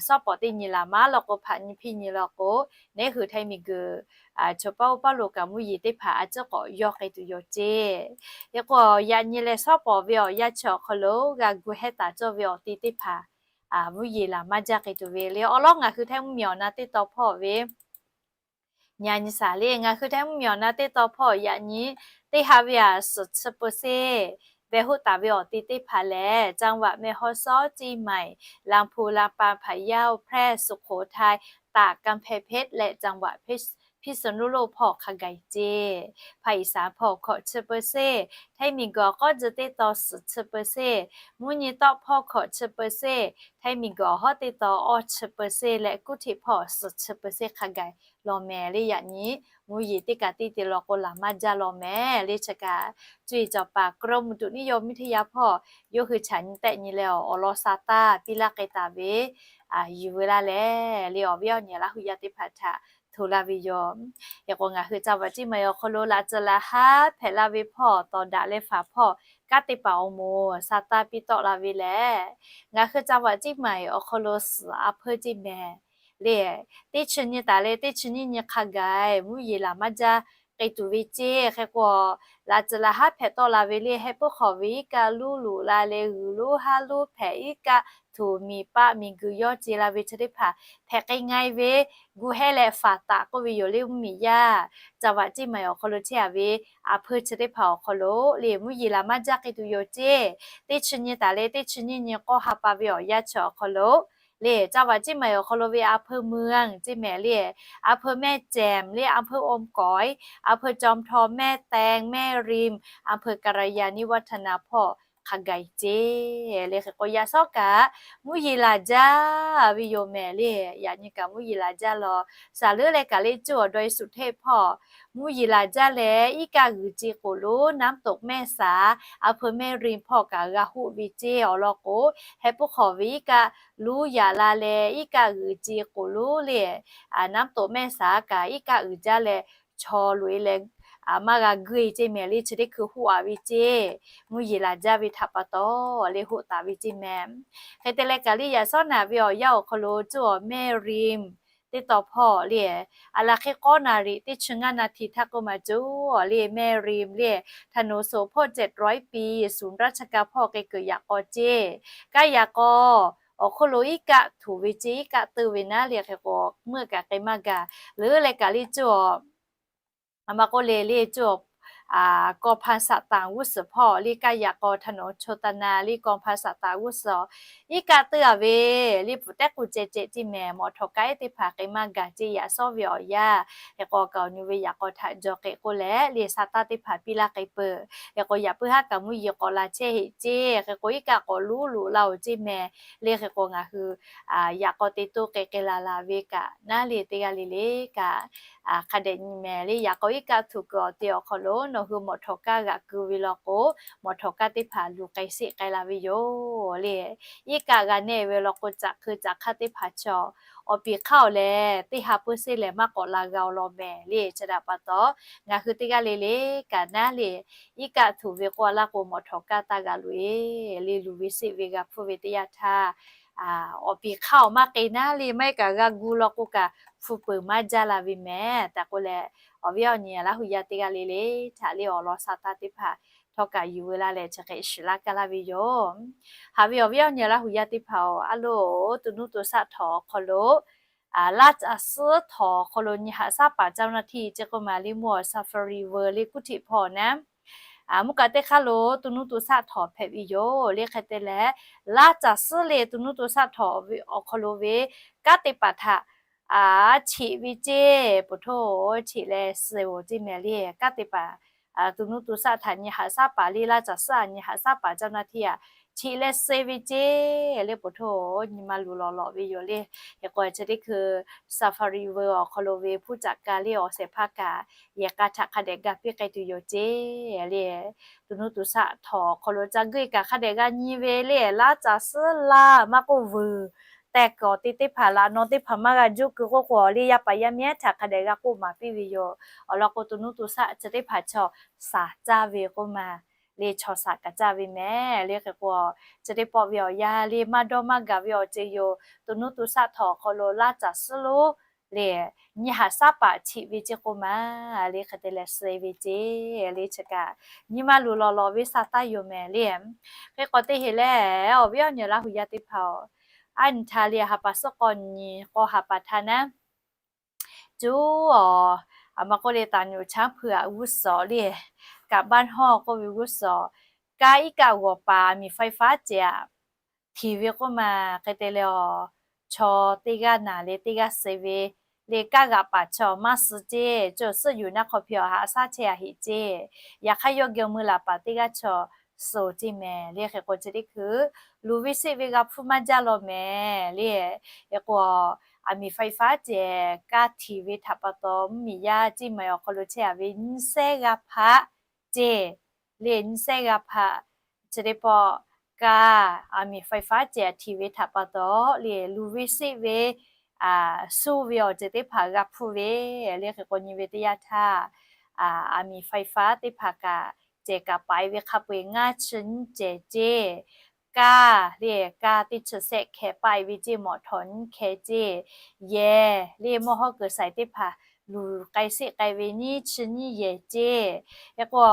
shawˉ pawˍ teˇ nyi laˬ maˇ law k'o, hpaꞈ nyi hpiˇ nyi law k'o, nehˉ hui Htaiˇ miˬguiˬ chaw paˉ oˇ paˉ lo kaꞈ mvuhˇ yeˬ teˇ hpaˍ a ciˉ k'awꞈ yawˇ k'ai tuˬ yoˬ ceˇ. Hk'e k'o, yaꞈ nyi leh shawˉ pawˍ ve awˬ yanˇ chi awˬ hk'aw lo g'a gu hehˆ taˍ cawˇ ve awˬ te teˇ hpaˍ mvuhˇ yeˬ laˬ maˇ jaˇ k'ai tuˬ ve le. Awˬ lawn ngaˬ hui Htaiˇ mvuhˇmiˬ awˬ na teˇ taw hpawˇ ve nyi a nyi shaˍ le ngaˬ hui Htaiˇ mvuhˇmiˬ awˬ na teˇ taw hpawˇ yaꞈ nyi teˇ ha ve aꞈ suhˍ chi เปอร์เซ็นต์ beh hoˆ taˍ ve awˬ te teˇ hpaˍ lehˬ, จังหวัดแม่ฮ่องสอน Chiang Mai, Lamphun, Lamphun, Phayao, Phrae, Sukhothai, Tagh, Kanpheng Phek leh จังหวัดพิษณุโลก hpawˇ hk'a gaˬ ceˇ. ภาคอีสาน hpawˇ hkawꞈ chi เปอร์เซ็นต์, htaiˇ miˬguiˬ awˬ k'aw tzuhˬ teˇ tawn suhˍ chi เปอร์เซ็นต์, mvuhˇ nyi tawˆ hpawˇ hkawꞈ chi เปอร์เซ็นต์, htaiˇ miˬguiˬ awˬ hawˉ teˇ tawn awˇ chi เปอร์เซ็นต์ leh kuˉ hteꞈ hpawˇ suhˍ chi เปอร์เซ็นต์ hk'a gaˬ law mehˍ le. Yaꞈ nyi mvuhˇ yeˬ teˇ kaꞈ teˇ te law k'o laˬ maˇ jaˇ law mehˍ le. Chi kaꞈ cuˇ yiˍ cawˬ paˍ กรมอุตุนิยมวิทยา hpawˇ yawˇ hui chaꞈ nyi tehˆ nyi leh awˬ lawn sa taˇ piˇ laˇ k'ai taˍ ve yuˬ veu laˇ leh le, awˬ viˉ awˬ nyi Laˇ hu yaˇ teˇ hpaˍ htaꞈ hto laˇ ve yoˬ. Hk'e k'o, ngaˬ hui จังหวัดเชียงใหม่ awˬ hk'aw lo laꞈ tcuh laꞈ haˉ hpehꞈ la ve hpawˇ, tawˍ daꞈ leh faˍ hpawˇ kanˉ teˇ hpaˍ awˬ moˍ sa taˇ piˇ tawˆ la ve lehˬ, ngaˬ hui จังหวัดเชียงใหม่ awˬ hk'aw lo suhˍ a hpeuˇ ceˇ mehˍ le. Teˇ chi nyi taˍ leh teˇ chi nyiˇ nyi hk'a gaˬ mvuhˇ yeˬ laˬ maˇ jaˇ k'ai tuˬ ve ceˇ. Hk'e k'o, laꞈ tcuh laꞈ haˉ hpehꞈ tawˆ la ve le, heh puiˉ hk'awꞈ ve iˉ kaˆ luˉ luꞈ la leh g'uiˬ lonˉ haˉ lonˉ hpehꞈ, iˉ kaˆ htuꞈ miˬ paˆ miˬguiˬ yawˇ ce la ve chi teˇ hpaˍ hpehꞈ k'ai nga e ve, gu hehˉ leh faˍ taˍ k'oˆ ve yoˬ le mvuhˇmiˬ yaˇ. จังหวัดเชียงใหม่ awˬ hk'aw lo chehˇ a ve a hpeuˇ chi teˇ hpaˍ awˬ hk'aw lo le mvuhˇ yeˬ laˬ maˇ jaˇ k'ai tuˬ yoˬ ceˇ. Teˇ chi nyi taˍ leh teˇ chi nyiˇ nyi k'awˇ ha pa ve awˬ yanˇ chi awˬ hk'aw lo le, จังหวัดเชียงใหม่ awˬ hk'aw lo ve a hpeuˇ เมือง ceˇ mehˍ le, a hpeuˇ แม่แจ่ม le, a hpeuˇ อมก๋อย, a hpeuˇ จอมทอง, แม่แตง, แม่ริม, a hpeuˇ กัลยาณิวัฒนา hpawˇ hk'a gaˬ ceˇ le. Hk'e k'o, yaꞈ shawˉ kaꞈ mvuhˇ yeˬ laˬ jaˇ ve yoˬ mehˍ le. Yaꞈ nyi kaꞈ mvuhˇ yeˬ laˬ jaˇ law. Saˍ leuˉ leh kaˍ le cuˇ awˬ dawˇ e suꞈ hteˆ hpawˇ mvuhˇ yeˬ laˬ jaˇ leh, iˉ kaˆ g'uiˬ ce k'oˍ lonˉ น้ำตกแม่สา a hpeuˇ แม่ริม hpawˇ kaꞈ g'a hoˆ ve ceˇ. Awˬ lawn k'o, heh puiˉ hk'awꞈ ve iˉ kaˆ luˉ yaꞈ la leh iˉ kaˆ g'uiˬ ce k'oˍ lonˉ le, น้ำตกแม่สา kaꞈ iˉ kaˆ uiˍ jaˇ leh chaw loꞈ e leh maˇ g'a guˇ e ceˇ mehˍ le. Chi teˇ hkui hoˆ a ve ceˇ. Mvuhˇ yeˬ laˬ jaˇ ve htaꞈ pa taw le hoˆ taˍ ve ceˇ mehˍ. Hk'e te leh kaˍ le yaꞈ shawˉ naꞈ ve awˬ yanˇ awˬ hk'aw lo cuˇ awˬ แม่ริม teˇ tawn hpawˇ le, a laˬ hk'e k'awˇ naˍ riˍ teˇ chi ngaˇ naˍ tiˍ htaˇ k'oˆ maˍ cuˇ awˬ le แม่ริม le, ถนนสมโพธิเจ็ดร้อยปี ศูนย์ราชการ hpawˇ k'ai kuiˬ yaꞈ k'aw ceˇ. Kaˇ yaꞈ k'aw awˬ hk'oˆ lo iˉ kaˆ htuꞈ ve ceˇ, iˉ kaˆ teuˇ ve naˉ le. Hk'e k'o, meuˇ kaꞈ k'ai maˇ gaˬ leuˉ leh kaˍ le cuˇ awˬ a ma k'oˆ le le cuˇ awˬ กองพัน saˍtanˍ g'uˇ suhˍ hpawˇ le kaˇ yaꞈ k'aw ถนนโชตนา le กองพัน saˍtanˍ g'uˇ suhˍ iˉ kaˆ teuˇ a ve le pfuhˍ tehˉ k'u ceh ceh ceˇ mehˍ. Mawꞈ htawꞈ kaˇ ehˉ teˇ hpaˍ k'ai maˇ gaˬ ceˇ. Yaꞈ shawˉ ve awˬ yanˇ hk'e k'o, kaꞈ awˬ nyi ve yaꞈ k'aw htaꞈ jaw k'ai k'oˆ leh le sa taˇ teˇ hpaˍ piˇ laˇ k'ai peuˬ. Hk'e k'o, yaꞈ puiˉ haˉ kaꞈ mvuhˇ yeˬ k'awꞈ la chehˇ heˆ ceˇ. Hk'e k'o, iˉ kaˆ k'awꞈ luˉ loꞈ la oˬ ceˇ mehˍ le. Hk'e k'o, ngaˬ hui yaꞈ k'aw te toˇ k'ai k'ai laˬ laˬ ve kaꞈ naˉ le teˇ g'aˇ le le kaꞈ hk'a dehꞈ nyi mehˍ le. Yaꞈ k'aw iˉ kaˆ htuꞈ kuiˬ awˬ te awˬ hk'aw lo nawˬ hui mawꞈ htawꞈ kaˇ g'aꞈ keu ve law k'o, mawꞈ htawꞈ kaˇ teˇ hpaˍ luˬ k'ai sheˆ k'ai la ve yoˬ le. Iˉ kaˆ g'a nehˆ ve law k'o, caꞈ hk'eu caꞈ hk'aˇ teˇ hpaˍ chaw awˬ piˍ hk'aˇ awˬ leh teˇ ha เปอร์เซ็นต์ lehˬ maˇ k'awꞈ la g'a awˬ lawn mehˍ le. Chi htaꞈ pa taw, ngaˬ hui teˇ g'aˇ le le kaꞈ naˉ le iˉ kaˆ htuꞈ ve k'oˆ a laˇ k'o, mawꞈ htawꞈ kaˇ taˇ g'a loꞈ e le. Luˬ ve sheˆ ve g'a hpfuhˇ ve teˇ yanˇ htaˇ, awˬ piˍ hk'aˇ awˬ maˇ k'e naˉ le maˇ heˆ kaꞈ g'a gu law k'o kaꞈ hpu peuˬ maˇ jaˇ la ve mehˍ tehꞈ k'oˆ leh, awˬ viˉ awˬ nyi Laˇ hu yaˇ teˇ g'aˇ le le htaꞈ le awˬ lawn sa taˇ teˇ hpaˍ htawˇ kaꞈ yuˬ veu laˇ leh chi hk'e shiˍ laˇ kaˇ laˇ ve yoˬ. Haꞈ ve awˬ viˉ awˬ nyi Laˇ hu yaˇ teˇ hpaˍ-oˬ, a loˬ ตำรวจ saˆ htawnˍ awˬ hk'aw lo laˇ caꞈ suhˉ htawnˍ awˬ hk'aw lo nyi haꞈ saˉ paˍ เจ้าหน้าที่ ceˇ k'oˆ ma le mvuhˇ awˬ ซาฟารี เวิลด์ le kuˉ hteꞈ hpawˇ naˉ, mvuhˇ kaꞈ teˇ hk'aˇ lo ตำรวจ saˆ htawnˍ hpehꞈ ve yoˬ le. Hk'e te leh, laˇ caꞈ suhˉ le ตำรวจ saˆ htawnˍ awˬ hk'aw lo ve kanˉ te paˍ htaꞈ cheꞈ ve ceˇ, poˬ htoˇ cheꞈ leh suh oˬ ceˇ mehˍ le. Kanˉ te paˍ ตำรวจ saˆ htaꞈ nyi haꞈ saˉ paˍ le laˇ caꞈ suhˉ a nyi haꞈ saˉ paˍ เจ้าหน้าที่ aꞈ cheꞈ leh suh ve ceˇ le. Poˬ htoˇ nyi ma luˬ lawˬ lawˬ ve yoˬ le. Hk'e k'o, chi teˇ hkui ซาฟารี เวิลด์ awˬ hk'aw lo ve hpuˇ caꞈ ka le awˬ shehˍ hpaˇ kaꞈ yehˬ k'a htaꞈ hk'a dehꞈ ga piˇ k'ai tuˬ yoˬ ceˇ le. ตำรวจ saˆ htawnˍ awˬ hk'aw lo ca guˇ e kaꞈ hk'a dehꞈ g'a nyi ve le. Laˇ caꞈ suhˉ laˇ maˇ k'oˆ vuiˬ tehꞈ k'awꞈ te teˇ hpaˍ laꞈ naw teˇ hpaˍ maˇ g'a juˇ keu k'oˆ k'o le, yaˇ paˍ yaˇ miˇ ehˉ htaꞈ hk'a dehꞈ g'a k'oˆ maˍ piˇ ve yoˬ. Awˬ lawn k'o, ตำรวจ saˆ chi teˇ hpaˍ chaw shaˍ caˇ ve k'oˆ ma le, chaw shaˍ kaꞈ caˇ ve mehˍ le. Hk'e k'o, chi teˇ pawˆ ve awˬ yanˇ le maˇ dawˇ maˇ gaˬ ve awˬ ceuˬ yoˬ. ตำรวจ saˆ htawnˍ awˬ hk'aw lo laˇ caꞈ suhˉ lo le nyi haꞈ saˉ paˍ cheꞈ ve ceˇ k'oˆ ma le. Hk'e te leh suh ve ceˇ le. Chi kaꞈ nyi ma luˬ lawˬ lawˬ ve sa taˇ yoˬ mehˍ le. Hk'e k'awꞈ te heˍ leh, awˬ viˉ awˬ nyi Laˇ hu yaˇ teˇ hpaˍ-oˬ, a nyi htaˇ le ha pa suhˉ k'awˇ nyi k'awˇ ha pa htaˇ naˉ, cuˇ awˬ, a ma k'oˆ le ตำรวจ chaˉ hpui aꞈ g'uˇ suhˍ le, กลับบ้านห้อง k'oˆ ve g'uˇ suhˍ kaˇ iˉ kaˆ g'awˬ paˍ aˬ miˍ faiˍ faˉ cehˬ aꞈ htiˍ ve k'oˆ ma. Hk'e te leh, chaw teˇ g'aˇ naˬ leh teˇ g'aˇ suh ve le, kaˇ g'aꞈ paˍ chaw maˇ suh ceˇ, co suhˉ yuˬ naˇ hk'aw hpi awˬ haꞈ shaˉ chehˇ a heꞈ ceˇ. Yaꞈ hk'aˇ yawˇ geh mui laˬ paˍ teˇ g'aˇ chaw suh ceˇ mehˍ le. Hk'e k'o chi teˇ hkui luˬ ve seˆ ve g'a hpuˇ maˇ jaˇ law mehˍ le. Hk'e k'o, aˬ miˍ faiˍ faˉ cehˬ kaˇ htiˍ ve htaꞈ pa taw mvuhˇmiˬ yaˇ ceˇ maˬ awˬ hk'aw lo chehˇ a ve nyiˇ sehˉ g'aˇ hpaˆ ceˇ le, nyiˇ sehˉ g'aˇ hpaˆ. Chi teˇ pawˆ kaˇ aˬ miˍ faiˍ faˉ cehˬ htiˍ ve htaꞈ pa taw le, luˬ ve seˆ ve, suh ve awˬ ceuˬ teˇ hpaˍ g'a hpuˇ ve le. Hk'e k'o nyi ve teˇ yanˇ htaˇ, aˬ miˍ faiˍ faˉ teˇ hpaˍ kaꞈ cehˬ kaꞈ paiˍ ve hk'a peu-eˬ ngaˇ chi nyiˇ cehˬ ceˇ. Kaˇ le, kaˇ teˇ chi sehˆ hkeh paiˍ ve ceˇ, mawꞈ htawꞈ nyiˇ hkeh ceˇ. Yehˬ le, mawˇ hawˉ kuiˬ shaiˍ teˇ hpaˍ luˬ k'ai seˆ k'ai ve nyiˇ chi nyiˇ yehˬ ceˇ. Hk'e k'o,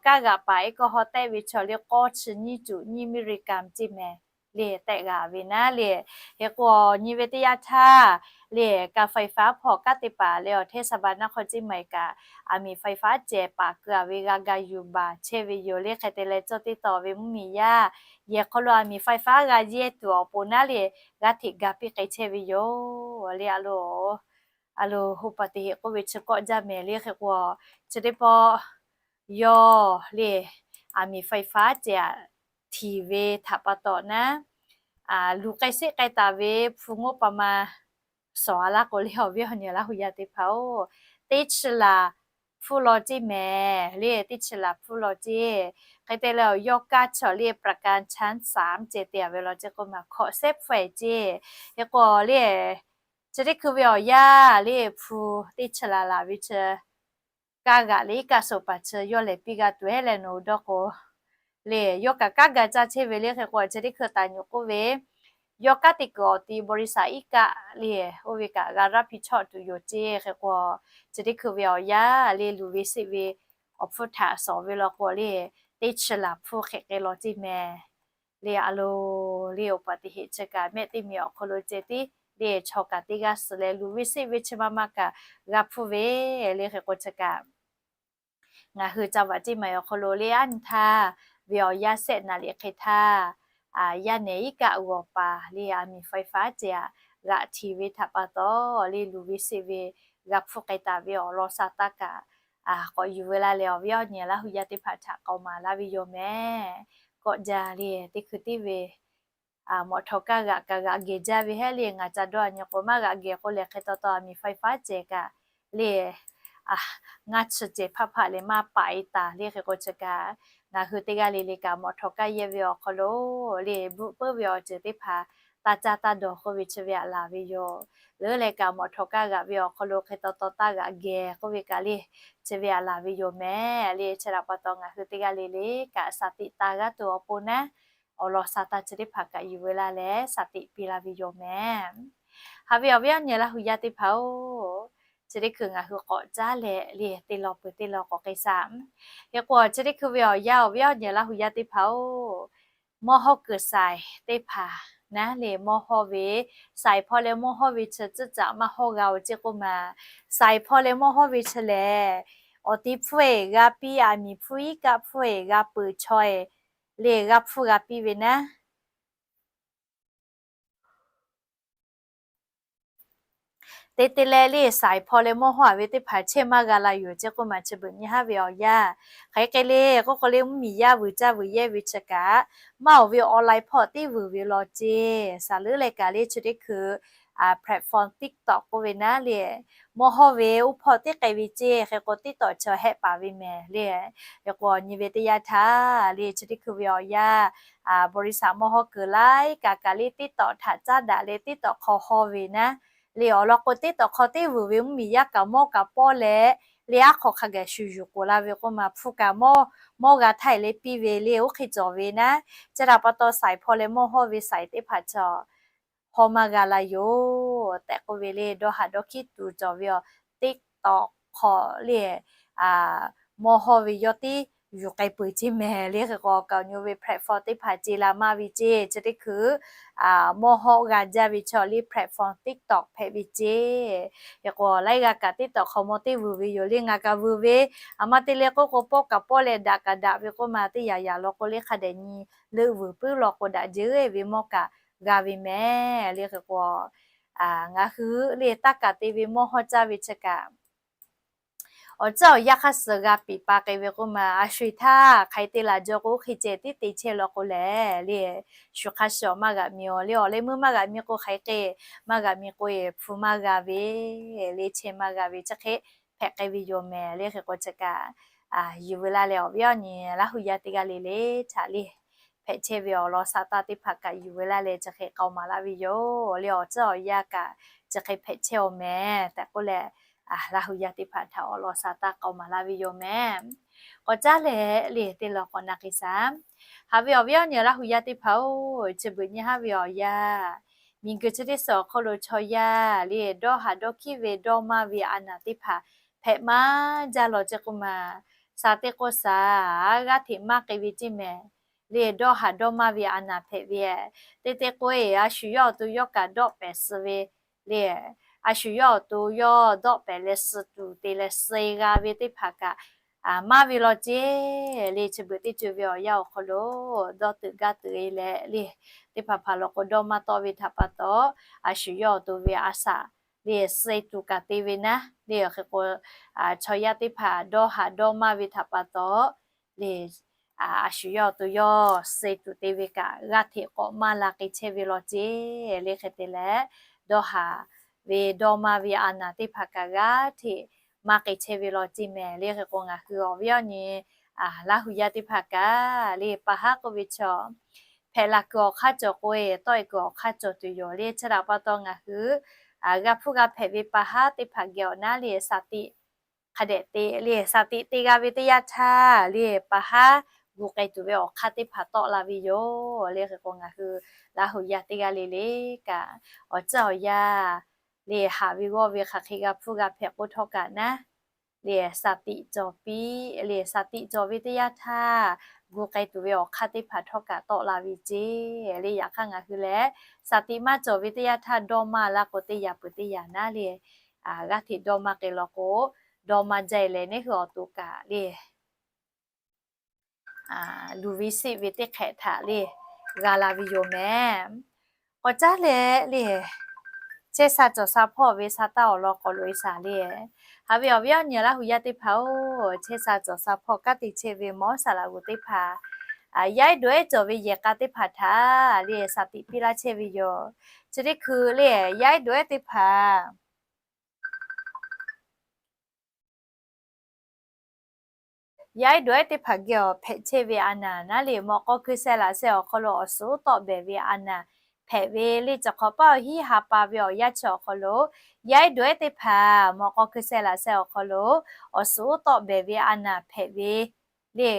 kaˇ g'aꞈ paˍ iˉ kawˇ hawˉ tehˆ ve chaw le k'awˇ chi nyiˇ cuꞈ nyiˇ အမေရိကန် ceˇ mehˍ le, tehˆ g'a ve naˉ le. Hk'e k'o, nyi ve teˇ yanˇ htaˇ le, kaˇ faiˍ faˉ hpawˇ kaˇ teˇ hpaˍ leh awˬ hteˇ saˍ baˬ naˆ hk'aw ceˇ maˬ kaꞈ, aˬ miˍ faiˍ faˉ cehˬ paˍ keu a ve g'a ga yuˬ baˬ chehˇ ve yoˬ le. Hk'e te leh cawˇ teˇ taw ve mvuhˇmiˬ yaˇ yehˬ hk'aw lo aˬ miˍ faiˍ faˉ g'a yehˇ tuˬ awˬ pon naˉ le, g'aˇ hteꞈ ga piˇ k'ai chehˇ ve yoˬ le. A lo, a lo, อุบัติเหตุ k'oˆ ve chi kawˆ jaˇ mehˍ le. Hk'e k'o, chi teˇ pawˆ yawˇ le, aˬ miˍ faiˍ faˉ cehˬ aꞈ htiˍ ve htaꞈ pa taw naˉ, luˬ k'ai seˆ k'ai taˍ ve hpu ngoˇ pa ma shawˍ a laˇ k'o le, awˬ viˉ awˬ nyi Laˇ hu yaˇ teˇ hpaˍ-oˬ, teˇ chi laˬ hpuˇ law ceˇ mehˍ le, teˇ chi laˬ hpuˇ law ceˇ. Hk'e te leh, yawˇ kaˇ chaw le ประกันชั้นสาม ceh te a ve law ceˇ k'oˆ ma, hkawꞈ sehˉ hpfuhˇ-e ceˇ. Hk'e k'o le, chi teˇ hkui ve awˬ yanˇ le, hpu teˇ chi laˬ laˬ ve chi kaˇ g'aꞈ le iˉ kaˆ suh paˍ chi yawˇ lehˬ piˇ g'a tuˬ heˆ leh nawˬ hui dawˇ k'o le, yawˇ kaꞈ kanˉ ga caˇ chehˇ ve le. Hk'e k'o, chi teˇ hkui taˍ nyuꞈ k'oˆ ve, yawˇ kanˉ te kuiˬ awˬ ti บริษัท iˉ kaˆ le, oˇ ve kaꞈ g'a raˇ piˇ chawˆ tuˬ yoˬ ceˇ. Hk'e k'o, chi teˇ hkui ve awˬ yanˇ le, luˬ ve seˆ ve awˬ hpfuhˇ htaꞈ shawˍ ve law k'o le, teˇ chi laˬ hpfuhˇ hk'e k'ai law ceˇ mehˍ le. A lo, le อุบัติเหตุ chi kaꞈ mehˆ teˇ miˬ awˬ hk'aw lo ceh tiˉ le, chaw kaꞈ teˇ g'aˇ suh leh luˬ ve seˆ ve chi ma ma kaꞈ g'a hpuˇ ve le. Hk'e k'o chi kaꞈ ngaˬ hui ca vaꞈ ceˇ maˬ awˬ hk'aw lo le, aˉ nyi htaˇ ve awˬ yanˇ sehˆ naˍ liꞈ hk'e htaˇ, yaˇ nehˬ iˉ kaˆ g'awˬ paˍ le, aˬ miˍ faiˍ faˉ cehˬ aꞈ g'aꞈ htiˍ ve htaꞈ pa taw le, luˬ ve seˆ ve g'a hpuˇ k'ai taˍ ve awˬ lawn sha taˇ kaꞈ k'awꞈ yuˬ ve laˇ leh, awˬ viˉ awˬ nyi Laˇ hu yaˇ teˇ hpaˍ htaꞈ k'awꞈ maˍ laˇ ve yoˬ mehˍ. Kawˆ jaˇ le, teˇ hkui tiˉ ve mawꞈ htawꞈ kaˇ g'aꞈ kaꞈ g'aꞈ gehˬ jaˇ ve heˆ le. Ngaˬ ca dawˇ a nyi k'o, maˇ g'aꞈ gehˬ k'oˆ leh hk'e taw taw aˬ miˍ faiˍ faˉ cehˬ kaꞈ le, ngaˇ chi cehˬ hpaˆ hpaˆ leh maˇ paˍ e taˍ le. Hk'e k'o chi kaꞈ ngaˬ hui teˇ g'aˇ le le kaꞈ mawꞈ htawꞈ kaˇ yehˇ ve awˬ hk'aw lo le, bvuhꞈ puiˉ ve awˬ ceuˬ teˇ hpaˍ taˇ caˇ taˇ dawˬ k'oˆ ve chi ve aꞈ laˬ ve yoˬ. Leuˉ leh kaꞈ mawꞈ htawꞈ kaˇ g'aꞈ ve awˬ hk'aw lo hk'e taw taw taˇ g'aꞈ gehˬ k'oˆ ve kaꞈ le, chi ve aꞈ laˬ ve yoˬ mehˍ le. Chi htaꞈ pa taw ngaˬ hui teˇ g'aˇ le le kaꞈ shaˍ tiꞈ taˇ g'aˇ tuˬ awˬ pon naˉ, awˬ lawn sha taˇ chi teˇ hpaˍ kaꞈ yuˬ ve laˇ leh shaˍ tiꞈ piˇ laˇ ve yoˬ mehˍ. Haꞈ ve awˬ viˉ awˬ nyi Laˇ hu yaˇ teˇ hpaˍ-oˬ, chi teˇ hkui ngaˬ hui k'awꞈ caˉ leh le, teˇ lawn peuˬ teˇ lawn k'awꞈ k'ai shaˍ. Hk'e k'o, chi teˇ hkui ve awˬ yanˇ awˬ viˉ awˬ nyi Laˇ hu yaˇ teˇ hpaˍ-oˬ, mawˇ hawˇ kuiˬ shaiˍ teˇ hpaˍ naˉ le, mawˇ hawˇ ve, shaiˍ hpawˇ leh mawˇ hawˇ ve chi tcuhˆ caꞈ maˇ hawˇ g'a-oˬ ceˇ k'oˆ ma. Shaiˍ hpawˇ leh mawˇ hawˇ ve chi lehˬ, awˬ ti hpfuhˇ-eˬ g'a piˇ, aˬ miˍ hpfuhˇ iˉ kaˆ hpfuhˇ-eˬ g'a peuˬ chaw-eˬ le, g'a hpfuhˇ g'a piˇ ve naˉ. Te te leh le, shaiˍ hpawˇ leh mawˇ hawˇ-a ve teˇ hpaˍ chehˇ maˇ g'a la yoˬ ceˇ k'oˆ ma. Chi beuꞈ nyi haˉ ve awˬ yanˇ hk'aˬ hk'e le k'oˆ k'o le, mvuhˇmiˬ yaˇ vuiˬ caˇ vuiˬ yehˇ ve chi kaꞈ, maˇ oˬ ve online hpawˇ teˇ vuiˬ ve law ceˇ. Shaˍ leuˉ leh kaꞈ le, chi teˇ hkui platform TikTok k'oˆ ve naˉ le, mawˇ hawˇ ve oˇ hpawˇ teˇ k'ai ve ceˇ. Hk'e k'o TikTok chi hehˆ paˍ ve mehˍ le. Hk'e k'o nyi ve teˇ yanˇ htaˇ le, chi teˇ hkui ve awˬ yanˇ บริษัท mawˇ hawˇ kuiˬ laiˉ kaꞈ kaꞈ le TikTok htaꞈ caˉ daꞈ leh TikTok hk'aw haw ve naˉ le, awˬ lawn k'o TikTok hk'aw teˇ vuiˬ ve mvuhˇmiˬ yaˇ kaꞈ mawˇ kaꞈ pawˇ leh le, aˉ hk'aw hk'a gaˬ shu yuˬ k'oˍ la ve k'oˆ ma. Hpfuhˇ kaꞈ mawˇ mawˇ g'a htaˇ e le piˇ ve le, oˇ hk'e cawˬ ve naˉ. Chi htaꞈ pa taw shaiˍ hpawˇ leh mawˇ hawˇ ve shaiˍ teˇ hpaˍ chaw hawˇ maˇ g'a la yoˬ tehꞈ k'oˆ ve le. Dawˇ haꞈ dawˇ hkiˉ tuˬ cawˬ ve awˬ TikTok hk'aw le, mawˇ hawˇ ve yawˇ tiˉ yuˬ k'ai peuˬ ceˇ mehˍ le. Hk'e k'o, kaꞈ awˬ nyi ve platform teˇ hpaˍ ce la maˇ ve ceˇ. Chi teˇ hkui mawˇ hawˆ g'a jaˇ ve chaw le platform TikTok hpehꞈ ve ceˇ. Hk'e k'o, laiˉ g'aˇ kaꞈ TikTok hk'aw mawˇ teˇ vuiˬ ve yoˬ le. Ngaˬ kaꞈ vuiˬ ve, a ma te le k'oˆ k'o, pawˆ kaꞈ pawˆ leh daꞈ kaꞈ daꞈ ve k'oˆ ma, teˇ yanˇ yanˇ law k'o le hk'a dehꞈ nyi leuˆ vuiˬ puiˉ law k'o daꞈ jeuˬ ve mawˇ kaꞈ g'a ve mehˍ le. Hk'e k'o, ngaˬ hui le taˇ kaˍ te ve mawˇ hawˇ caˇ ve chi kaꞈ, awˬ tcuhˉ awˬ yanˇ hk'aˇ suh g'a piˍ pa k'ai ve k'oˆ ma, a sho eˬ htaˇ hk'aˬ hk'e te laˬ jaw k'o, hk'e ceh tiˉ te chehˇ law k'o lehˬ le, shu hk'a shuˍ maˇ g'aꞈ mi-o le. Awˬ leh meuˇ maˇ g'aꞈ mi k'o, hk'aˬ hk'e maˇ g'aꞈ mi k'o, hpu maˇ g'a ve le, chehˇ maˇ g'a ve chi hk'e hpehꞈ k'ai ve yoˬ mehˍ le. Hk'e k'o chi kaꞈ, yuˬ veu laˇ leh awˬ viˉ awˬ nyi Laˇ hu yaˇ teˇ g'aˇ le le htaꞈ le hpehꞈ chehˇ ve awˬ lawn sa taˇ teˇ hpaˍ kaꞈ yuˬ veu laˇ leh chi hk'e k'aoˍ maˍ laˇ ve yoˬ le. Awˬ tcuhˉ awˬ yanˇ kaꞈ chi hk'e hpehꞈ chehˇ-oˬ mehˍ tehꞈ k'oˆ leh, Laˇ hu yaˇ teˇ hpaˍ htaꞈ awˬ lawn sa taˇ k'aoˍ maˍ laˇ ve yoˬ mehˍ. K'awꞈ caˉ leh le teˇ lawn k'awꞈ na k'ai shaˍ. Haꞈ ve awˬ viˉ awˬ nyi Laˇ hu yaˇ teˇ hpaˍ-oˬ, chi beuꞈ nyi haˉ ve awˬ yanˇ, miˬguiˬ chi teˇ suhˍ awˬ hk'aw lo chaw yaˇ le dawˇ haꞈ dawˇ hkiˉ ve dawˇ maˇ ve a naˬ teˇ hpaˍ hpehꞈ maˇ jaˇ law ceˇ k'oˆ ma, shaˍ teˇ k'oˆ shaˍ g'aˇ hteꞈ maˇ k'ai ve ceˇ mehˍ le. Dawˇ haꞈ dawˇ maˇ ve a naˬ hpehꞈ ve, teˇ teˇ k'oˆ-e a shu yawˇ awˬ to yawˇ kaꞈ dawˆ pehˍ suh ve le, a shu yawˇ awˬ to yawˇ dawˆ pehˍ leh suh tuˬ te leh suh g'a ve teˇ hpaˍ kaꞈ maˇ ve law ceˇ le. Chi beuꞈ teˇ ceuˬ ve awˬ yanˇ awˬ hk'aw lo dawˇ teuꞈ gaˇ teuꞈ-e leh le, teˇ hpaˍ hpaˍ law k'o dawˇ maˇ tawˆ ve htaꞈ pa taw, a shu yawˇ awˬ to ve a shaꞈ le suh tuˬ kaꞈ te ve naˉ le. Hk'e k'o, chaw yaˇ teˇ hpaˍ dawˇ haꞈ dawˇ maˇ ve htaꞈ pa taw le, a shu yawˇ awˬ to yawˇ suh tuˬ te ve kaꞈ g'aˇ hteꞈ k'awꞈ maˇ la k'ai chehˇ ve law ceˇ le. Hk'e te leh, dawˇ haꞈ ve dawˇ maˇ ve a naˬ teˇ hpaˍ kaꞈ g'aˇ hteꞈ maˇ k'ai chehˇ ve law ceˇ mehˍ le. Hk'e k'o, ngaˬ hui awˬ viˉ awˬ nyi Laˇ hu yaˇ teˇ hpaˍ kaꞈ le pa haˉ k'oˆ ve chaw hpehꞈ la kuiˬ awˬ hk'aˇ cawˬ k'o-e, tawˆ-e kuiˬ awˬ hk'aˇ cawˬ tuˬ yoˬ le. Chi htaꞈ pa taw ngaˬ hui g'a hpuˇ g'a hpehꞈ ve pa haˉ teˇ hpaˍ geh awˬ naˉ le shaˍ tiꞈ hk'a dehꞈ te le, shaˍ tiꞈ te g'a ve teˇ yanˇ htaˇ le pa haˉ gu k'ai tuˬ ve awˬ hk'aˇ teˇ hpaˍ tawˆ la ve yoˬ le. Hk'e k'o, ngaˬ hui Laˇ hu yaˇ teˇ g'aˇ le le kaꞈ, awˬ tcuhˉ awˬ yanˇ le haꞈ ve g'awˇ ve hk'aˬ hk'e g'a hpuˇ g'a hpehꞈ k'oˆ htawˇ kaꞈ naˉ le, shaˍ tiꞈ cawˬ piˇ le, shaˍ tiꞈ cawˬ ve teˇ yanˇ htaˇ gu k'ai tuˬ ve awˬ hk'aˇ teˇ hpaˍ htawˇ kaꞈ tawˆ la ve ceˇ le. Yaꞈ hk'aˇ ngaˬ hui lehˬ, shaˍ tiꞈ maˇ cawˬ ve teˇ yanˇ htaˇ dawˇ maˇ laˇ k'o, teˇ yanˇ peuˬ teˇ yanˇ naˉ le, g'aˇ hteꞈ dawˇ maˇ k'ai law k'o, dawˇ maˇ jaˇ-e leh neˇ hui awˬ to kaꞈ le luˬ ve sheˆ ve teˇ hk'ehꞈ htaꞈ le g'a la ve yoˬ mehˍ. K'awꞈ caˉ leh le, chehˇ sha cawˬ sha hpawˇ ve sha taˇ awˬ lawn k'awꞈ loꞈ-e shaˍ le. Haꞈ ve awˬ viˉ awˬ nyi Laˇ hu yaˇ teˇ hpaˍ-oˬ, chehˇ sha cawˬ sha hpawˇ kanˉ te chehˇ ve mawˇ saˍ laꞈ g'oˍ teˇ hpaˍ, yaˇ ehˉ dawˬ ehˉ cawˬ ve yehˬ k'a teˇ hpaˍ htaꞈ le shaˍ tiꞈ piˇ laˇ chehˇ ve yoˬ. Chi teˇ hkui le yaˇ ehˉ dawˬ ehˉ teˇ hpaˍ yaˇ ehˉ dawˬ ehˉ teˇ hpaˍ geh awˬ hpehꞈ chehˇ ve a naˬ naˉ le, mawꞈ k'aw hkui sheh laꞈ sheh awˬ hk'aw lo awˬ suhˍ uˉ tawˆ behˬ ve a naˬ hpehꞈ ve le. Cawˬ hk'awꞈ paˇ awˬ hiˉ ha pa ve awˬ yanˇ chi awˬ hk'aw lo, yaˇ ehˉ dawˬ ehˉ teˇ hpaˍ mawꞈ k'aw hkui sheh laꞈ sheh awˬ hk'aw lo awˬ suhˍ uˉ tawˆ behˬ ve a naˬ hpehꞈ ve le.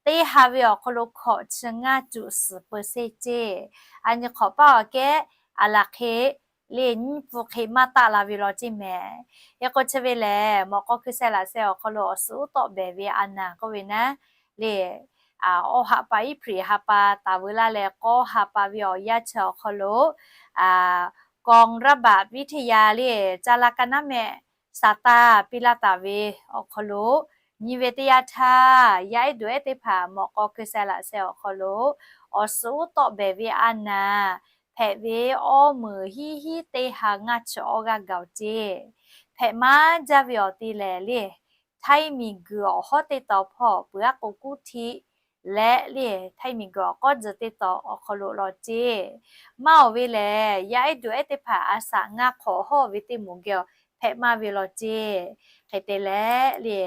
Teˇ ha ve awˬ hk'aw lo hkawꞈ chi ngaˇ cuꞈ suhˍ peuˬ sheˇ ceˇ. A nyi hk'awꞈ paˇ awˬ kehˉ a laˬ hk'e le nyiˇ pfuhˇ hk'e maˇ taˆ la ve law ceˇ mehˍ. Hk'e k'o chi ve lehˬ, mawꞈ k'aw hkui sheh laꞈ sheh awˬ hk'aw lo awˬ suhˍ uˉ tawˆ behˬ ve a naˬ k'oˆ ve naˉ le, awˇ ha pa iˉ hpriꞈ ha pa taˍ veu laˇ leh k'awˇ ha pa ve awˬ yanˇ chi awˬ hk'aw lo กองระบาดวิทยา le ca la ka naˉ mehˆ sha taˇ piˇ laˇ taˍ ve awˬ hk'aw lo nyi ve teˇ yanˇ htaˇ, yaˇ ehˉ dawˬ ehˉ teˇ hpaˍ mawꞈ k'aw hkui sheh laꞈ sheh awˬ hk'aw lo awˬ suhˍ uˉ tawˆ behˬ ve a naˬ hpehꞈ ve awˇ meunˍ hiˉ hiˉ teˇ ha ngaˇ chi awˇ g'aˇ gaˬ-oˬ ceˇ. Hpehꞈ maˇ jaˇ ve awˬ te lehˬ le, htaiˇ miˬguiˬ awˬ hawˉ teˇ tawn hpawˇ peuˬ aˉ k'o kuˉ htiˆ leh le, htaiˇ miˬguiˬ awˬ k'awˉ tzuhˬ teˇ tawn awˬ hk'aw lo law ceˇ. Maˇ awˬ ve lehˬ, yaˇ ehˉ dawˬ ehˉ teˇ hpaˍ a shaꞈ ngaˇ hk'awꞈ hawˇ ve teˇ moˍ geh awˬ hpehꞈ maˇ ve law ceˇ. Hk'e te leh le,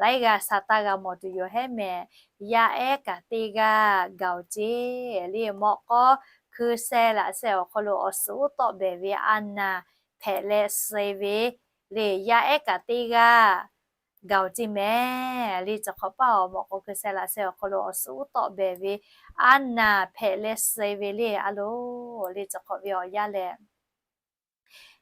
laiˉ g'aˇ sha taˇ g'a mawˬ tuˬ yoˬ hehˉ mehˍ. Yaˇ ehˉ kaꞈ teˇ g'aˇ gaˬ-oˬ ceˇ le, mawꞈ k'aw hkui sheh laꞈ sheh awˬ hk'aw lo awˬ suhˍ uˉ tawˆ behˬ ve a naˬ hpehꞈ leh suh ve le, yaˇ ehˉ kaꞈ teˇ g'aˇ gaˬ-oˬ ceˇ mehˍ le. Cawˬ hk'awꞈ paˇ awˬ mawꞈ k'aw hkui sheh laꞈ sheh awˬ hk'aw lo awˬ suhˍ uˉ tawˆ behˬ ve a naˬ hpehꞈ leh suh ve le a loˬ le. Cawˬ hk'awꞈ ve awˬ yanˇ lehˬ,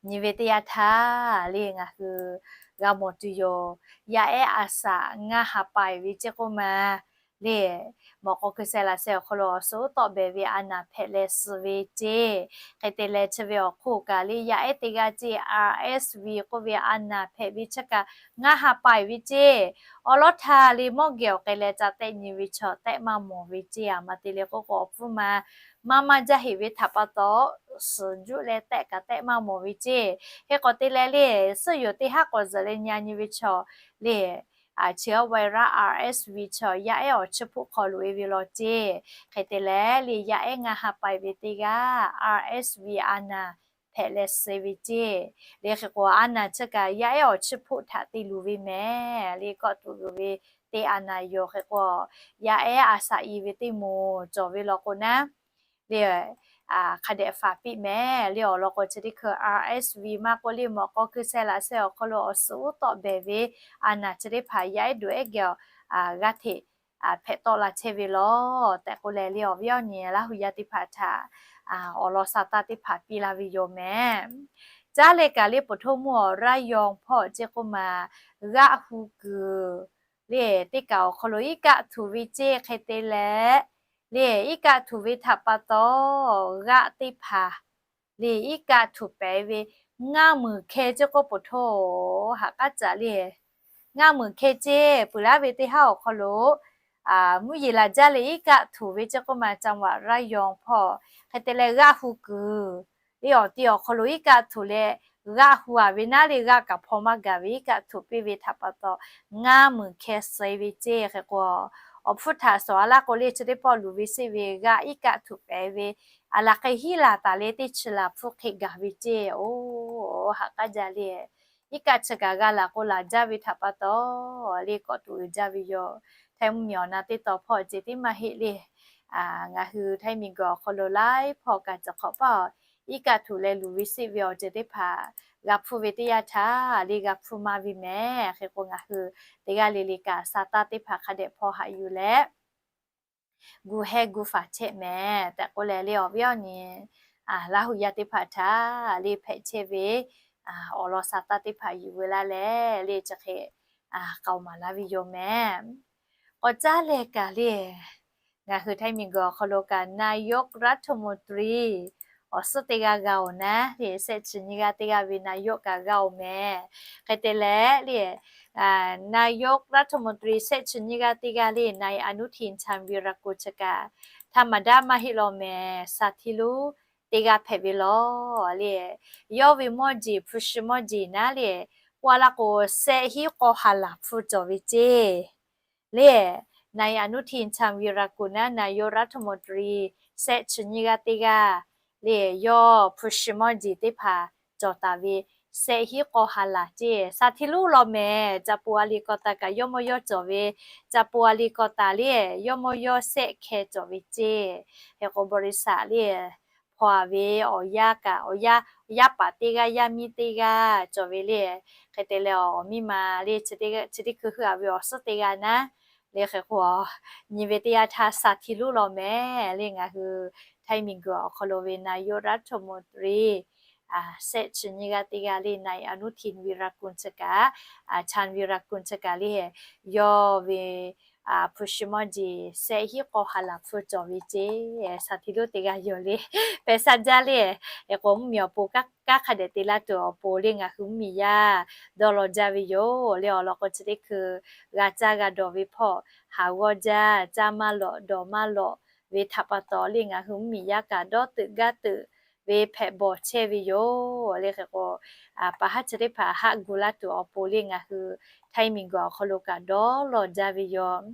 nyi ve teˇ yanˇ htaˇ le ngaˬ hui g'a mawˬ tuˬ yoˬ. Yaˇ ehˉ a shaꞈ ngaˇ ha paiˍ ve ceˇ k'oˆ ma le, mawꞈ k'aw hkui sheh laꞈ sheh awˬ hk'aw lo awˬ suhˉ uˉ tawˆ behˬ ve a naˬ hpehꞈ leh suh ve ceˇ. Hk'e te leh chi ve awˬ hk'oˆ kaꞈ le yaˇ ehˉ teˇ g'aˇ ceˇ, R S V k'oˆ ve a naˬ hpehꞈ ve chi kaꞈ ngaˇ ha paiˍ ve ceˇ. Awˬ lawn htaˇ le mawˇ geh awˬ k'ai leh ca tehˆ nyi ve chaw tehˆ maˇ mawˬ ve ceˇ. A ma te leh k'oˆ k'o awˬ hpfuhˇ ma maˇ maˇ jaˇ heꞈ ve htaꞈ pa taw, suhˍ juˆ leh tehˆ kaꞈ tehˆ maˇ mawˬ ve ceˇ. Hk'e k'awꞈ te leh le, suhˆ yoˬ teˇ haˉ k'awꞈ zuhꞈ leh nyi nyi ve chaw le, chi virus R S V chaw yaˇ ehˉ awˬ chiˇ hpoˆ hk'aw loꞈ e ve law ceˇ. Hk'e te leh le yaˇ ehˉ ngaˇ ha paiˍ ve teˇ g'aˇ R S V a naˬ hpehꞈ leh suh ve ceˇ. Le hk'e k'o a naˬ chi kaꞈ yaˇ ehˉ awˬ chiˇ hpoˆ htaꞈ te luˬ ve mehˍ le, kawˆ tuˬ luˬ ve teˇ a naˬ yoˬ. Hk'e k'o yaˇ ehˉ a shaꞈ i ve teˇ moˍ cawˬ ve law k'o naˉ le, hk'a dehꞈ faˍ piˇ mehˍ le. Awˬ lawn k'o chi teˇ hkui R S V maˇ k'oˆ le mawꞈ k'aw hkui sheh laꞈ sheh awˬ hk'aw lo awˬ suhˉ uˉ tawˆ behˬ ve a naˬ chi teˇ hpaˍ yaˇ ehˉ duˬ ehˉ geh g'aˇ hteꞈ hpehꞈ tawˆ la chehˇ ve law tehꞈ k'oˆ leh le, awˬ viˉ awˬ nyi Laˇ hu yaˇ teˇ hpaˍ htaꞈ awˬ lawn sa taˇ teˇ hpaˍ piˇ la ve yoˬ mehˍ. Caˉ leh kaꞈ le poˬ htoˇ mvuhˇ awˬ raˇ yaw hpawˇ ceˇ k'oˆ ma, g'aˆ hu kuiˬ le teˇ kaꞈ awˬ hk'aw lo iˉ kaˆ htuꞈ ve ceˇ. Hk'e te leh le iˉ kaˆ htuꞈ ve htaꞈ pa taw, g'aˆ teˇ hpaˍ le iˉ kaˆ htuꞈ pehˍ ve ngaˇ muiˬ hkeh ceˇ k'oˆ poˬ htoˇ haꞈ k'aˉ caꞈ le, ngaˇ muiˬ hkeh ceˇ. Peuˬ laˉ ve teˇ haˉ awˬ hk'aw lo mvuhˇ yeˬ laˬ jaˇ leh iˉ kaˆ htuꞈ ve ceˇ k'oˆ ma, caˇ vaꞈ raˇ yaw hpawˇ. Hk'e te leh g'aˆ hu kuiˬ le awˬ ti awˬ hk'aw lo iˉ kaˆ htuꞈ leh g'aˆ hu a ve naˉ le, g'aˆ kaꞈ hpaw maˇ gaˬ ve iˉ kaˆ htuꞈ piˇ ve htaꞈ pa taw ngaˇ muiˬ hkeh suh ve ceˇ. Hk'e k'o awˬ hpfuhˇ htaꞈ sawˍ a laˇ k'o le chi teˇ pawˆ luˬ ve seˆ ve g'aˆ iˉ kaˆ htuꞈ pehˍ ve a laˬ k'ai hiˉ laˬ taˍ leh teˇ chi laˬ hpfuhˇ hk'e gaˬ ve ceˇ. Oˬ, haꞈ k'aˉ jaˇ le, iˉ kaˆ chi kaꞈ g'a laˬ k'o laˬ jaˇ ve htaꞈ pa taw le kawˆ tuˬ uiˍ jaˇ ve yoˬ. Htaiˇ mvuhˇmiˬ awˬ na teˇ taw hpawˇ ceh tiˉ maˇ heˆ le, ngaˬ hui Htaiˇ miˬguiˬ awˬ hk'aw lo laiˉ hpawˇ kaꞈ cawˬ hk'awꞈ paˇ iˉ kaˆ htuꞈ leh luˬ ve seˆ ve awˬ ceuˬ teˇ hpaˍ g'a hpfuhˇ ve teˇ yanˇ htaˇ le g'a hpfuhˇ maˇ ve mehˍ. Hk'e k'o ngaˬ hui teˇ g'aˇ le le kaꞈ sa taˇ teˇ hpaˍ hk'a dehꞈ hpaw haꞈ yuˬ leh gu hehˇ gu faˍ chehˇ mehˍ tehꞈ k'oˆ leh le, awˬ viˉ awˬ nyi Laˇ hu yaˇ teˇ hpaˍ htaꞈ le hpehꞈ chehˇ ve awˬ lawn sa taˇ teˇ hpaˍ yuˬ veu laˇ leh le chi hk'e k'aoˍ maˍ laˇ ve yoˬ mehˍ. K'awꞈ caˉ leh kaꞈ le ngaˬ hui Htaiˇ miˬguiˬ awˬ hk'aw lo kaꞈ นายกรัฐมนตรี awˬ suhˉ teˇ g'aˇ g'a oˬ naˉ le, shehˆ chi nyiˇ g'aˇ teˇ g'aˇ ve นายก kaꞈ g'a oˬ mehˍ. Hk'e te leh le นายกรัฐมนตรี shehˆ chi nyiˇ g'aˇ teˇ g'aˇ le นายอนุทิน ชาญวีรกูล chi kaꞈ htaˇ maˍ daˇ maˇ heˆ law mehˍ, sa htiˇ lonˉ teˇ g'aˇ hpehꞈ ve law le. Yawˇ ve mawˇ jeˬ hpu shi mawˇ jeˬ naˉ le, k'oˆ a laˇ k'o shehˆ hinˉ k'aw ha laˬ hpfuhˇ cawˬ ve ceˇ le. นายอนุทิน ชาญวีรกูล naˉ นายกรัฐมนตรี shehˆ chi nyiˇ g'aˇ teˇ g'aˇ le, yawˇ hpu shi mawˇ jeˬ teˇ hpaˍ cawˬ taˍ ve shehˆ hinˉ k'aw ha laˬ ceˇ, sa htiˇ lonˉ law mehˍ. Ca po a le kaw taˍ kaꞈ yawˇ mawˇ yawˇ cawˬ ve, ca po a le kaw taˍ le yawˇ mawˇ yawˇ shehˆ hkeh cawˬ ve ceˇ. Hk'e k'o บริษัท le hpaw a ve awˬ yanˇ kaꞈ awˬ yanˇ paˍ teˇ g'aˇ yaˇ miˇ teˇ g'aˇ cawˬ ve le. Hk'e te leh awˬ miˇ ma le chi teˇ hkui heuˆ a ve awˬ suhˉ teˇ g'aˇ naˉ le hk'e k'o nyi ve teˇ yanˇ htaˇ sa htiˇ lonˉ law mehˍ le. Ngaˬ hui Htaiˇ miˬguiˬ awˬ hk'aw lo ve นายกรัฐมนตรี shehˆ chi nyiˇ g'aˇ teˇ g'aˇ le นายอนุทิน วีรกูล chi kaꞈ, ชาญวีรกูล chi kaꞈ le yawˇ ve hpu shi mawˇ jeˬ shehˆ hinˉ k'aw ha laˬ hpfuhˇ cawˬ ve ceˇ, sa htiˇ lonˉ teˇ g'aˇ yoˬ le. Pehˬ sa jaˇ le, hk'e k'o mvuhˇmiˬ awˬ pon kanˉ hk'a dehꞈ te laˇ tuˬ awˬ pon le ngaˬ hui mvuhˇmiˬ yaˇ dawˇ law jaˇ ve yoˬ le. Awˬ lawn k'o chi teˇ hkui g'a caˇ g'a dawˬ ve hpawˇ haˍ g'awˇ jaˇ, caˇ maˇ lawꞈ dawˬ maˇ lawꞈ ve htaꞈ pa taw le ngaˬ hui mvuhˇmiˬ yaˇ kaꞈ dawˇ teuꞈ gaˇ teuꞈ ve hpehꞈ bawˬ chehˇ ve yoˬ le. Hk'e k'o pa haˉ chi teˇ hpaˍ haˆ gu laˇ tuˬ awˬ pon le ngaˬ hui Htaiˇ miˬguiˬ awˬ hk'aw lo kaꞈ dawˇ law jaˇ ve yoˬ.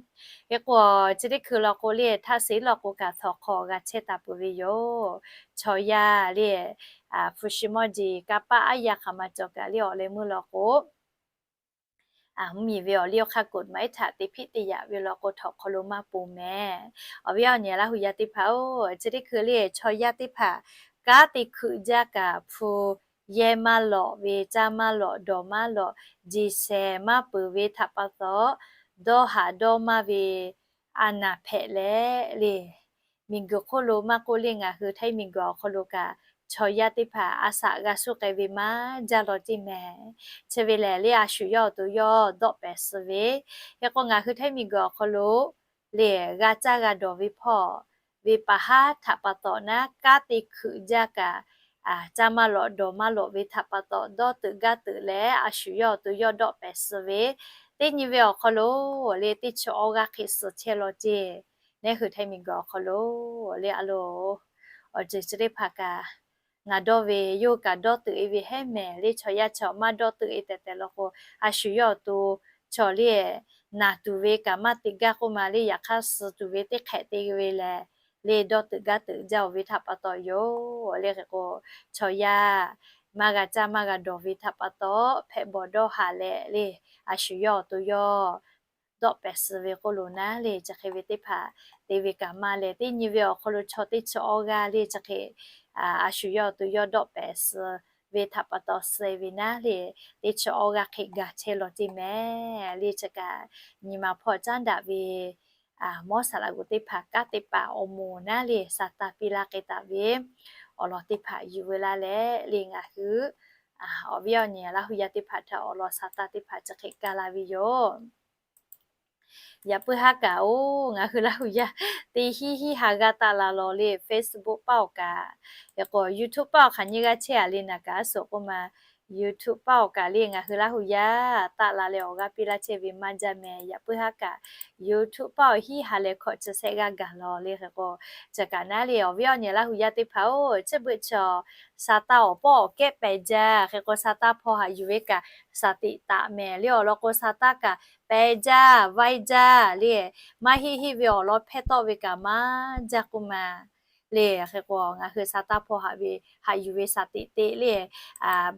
Hk'e k'o chi teˇ hkui law k'o le htaˇ seˍ law k'o kaꞈ htawnˍ hk'aw g'a chehˇ taˍ peuˬ ve yoˬ. Chaw yaˇ le hpu shi mawˇ jeˬ kanˇ paˆ aˉ yaˇ hk'aˬ ma cawˬ kaꞈ le awˬ leh meuˇ law k'o mvuhˇmiˬ ve awˬ liˇ awˬ hk'aˇ กฎหมาย htaꞈ te hpiˆ te yaꞈ ve law k'o htawnˍ hk'aw lo maˇ pon mehˍ. Awˬ viˉ awˬ nyi Laˇ hu yaˇ teˇ hpaˍ-oˬ, chi teˇ hkui le chaw yaˇ teˇ hpaˍ kanˉ te hkui jaˇ kaꞈ hpu yehˇ maˇ lawꞈ ve, caˇ maˇ lawꞈ dawˬ maˇ lawꞈ, jeˬ shehˍ maˇ peuˬ ve htaꞈ pa taw dawˇ haꞈ dawˇ maˇ ve a naˬ hpehꞈ leh le miˬguiˬ hk'oˆ lo maˇ k'oˆ le ngaˬ hui Htaiˇ miˬguiˬ awˬ hk'aw lo kaꞈ chaw yaˇ teˇ hpaˍ a shaꞈ g'a shuˉ k'ai ve maˇ jaˇ law ceˇ mehˍ. Chi ve lehˬ le, a shu yawˇ awˬ to yawˇ dawˆ pehˍ suh ve. Hk'e k'o, ngaˬ hui htaiˇ miˬguiˬ awˬ hk'aw lo lehˬ, g'a caˇ g'a dawˬ ve hpawˇ ve paˍ haˉ htaꞈ pa taw naˉ, kanˉ te hkuiꞈ jaˇ kaꞈ, caˇ maˇ lawꞈ dawˬ maˇ lawꞈ ve htaꞈ pa taw, dawˇ teuꞈ gaˇ teuꞈ leh a shu yawˇ awˬ to yawˇ dawˆ pehˍ suh ve. Teˇ nyi ve awˬ hk'aw lo le, teˇ chi awˇ g'aˇ hk'e suh chehˇ law ceˇ. Neˉ hui htaiˇ miˬguiˬ awˬ hk'aw lo le, a lo awˬ ceuˬ chi teˇ hpaˍ kaꞈ ngaˬ dawˇ ve, yawˇ hui kaꞈ dawˇ teuꞈ e ve heˉ mehˍ le. Chaw yaˇ chi maˇ dawˇ teuꞈ e tehꞈ tehꞈ law k'o, a shu yawˇ awˬ to chaw le, naˬ tuˬ ve kaꞈ maˇ te gaˇ k'oˆ ma le, yaꞈ hk'aˇ suh tuˬ ve teˇ hk'ehꞈ te ve lehˬ le, dawˇ teuꞈ gaˇ teuꞈ jaˇ oˬ ve htaꞈ pa taw yoˬ le. Hk'e k'o, chaw yaˇ maˇ g'a caˇ maˇ g'a dawˬ ve htaꞈ pa taw, hpehꞈ bawˬ dawˇ haꞈ leh le, a shu yawˇ awˬ to yawˇ dawˆ pehˍ suh ve k'oˆ lo naˉ le, chi hk'e ve teˇ hpaˍ te ve kaꞈ maˇ leh, teˇ nyi ve awˬ hk'aw lo chaw teˇ chi awˇ g'aˇ le, chi hk'e a shu yawˇ awˬ to yawˇ dawˆ pehˍ suh ve htaꞈ pa taw suh ve naˉ le, teˇ chi awˇ g'aˇ hk'e gaˬ chehˇ law ceˇ mehˍ le. Chi kaꞈ nyi ma hpawˇ caˉ daꞈ ve mawˇ saˍ laꞈ g'oˍ teˇ hpaˍ kanˉ te paˍ awˬ moˍ naˉ le, sa taˇ piˇ laˇ k'ai taˍ ve awˬ lawn teˇ hpaˍ yuˬ veu laˇ leh le, ngaˬ hui awˬ viˉ awˬ nyi Laˇ hu yaˇ teˇ hpaˍ htaꞈ awˬ lawn sa taˇ teˇ hpaˍ chi hk'e kaˇ laˇ ve yoˬ. Yaꞈ puiˉ haˉ kaꞈ oˬ, ngaˬ hui Laˇ hu yaˇ teˇ hiˉ hiˉ ha g'aˇ taˆ la law le, Facebook paˆ awˬ kaꞈ, hk'e k'o YouTube paˆ awˬ hk'aˬ nyiˇ g'aˇ chehˇ a le naˍ kaꞈ a suhˍ k'oˆ ma, YouTube paˆ awˬ kaꞈ le ngaˬ hui Laˇ hu yaˇ taˆ la leh awˬ g'aˇ piˇ laˇ chehˇ ve maˇ jaˇ mehˍ. Yaꞈ puiˉ haˉ kaꞈ YouTube paˆ awˬ hiˉ ha leh hkawꞈ chi shehˆ g'aˇ gaˬ law le. Hk'e k'o, chi kaꞈ naˉ le awˬ viˉ awˬ nyi Laˇ hu yaˇ teˇ hpaˍ oˬ, chi beuꞈ chaw sa taˇ awˬ pawˆ awˬ kehˉ pehˬ jaˇ. Hk'e k'o, sa taˇ hpaw haꞈ yuˬ ve kaꞈ saˍ teꞈ taˍ mehˍ le. Awˬ lawn k'o, sa taˇ kaꞈ pehˬ jaˇ vaiˇ jaˇ le, maˇ heˆ heˆ ve awˬ lawn hpehˇ tawˆ ve kaꞈ maˇ jaˇ k'oˆ ma le. Hk'e k'o, ngaˬ hui sa taˇ hpaw haꞈ ve, haꞈ yuˬ ve saˍ teꞈ teꞈ le,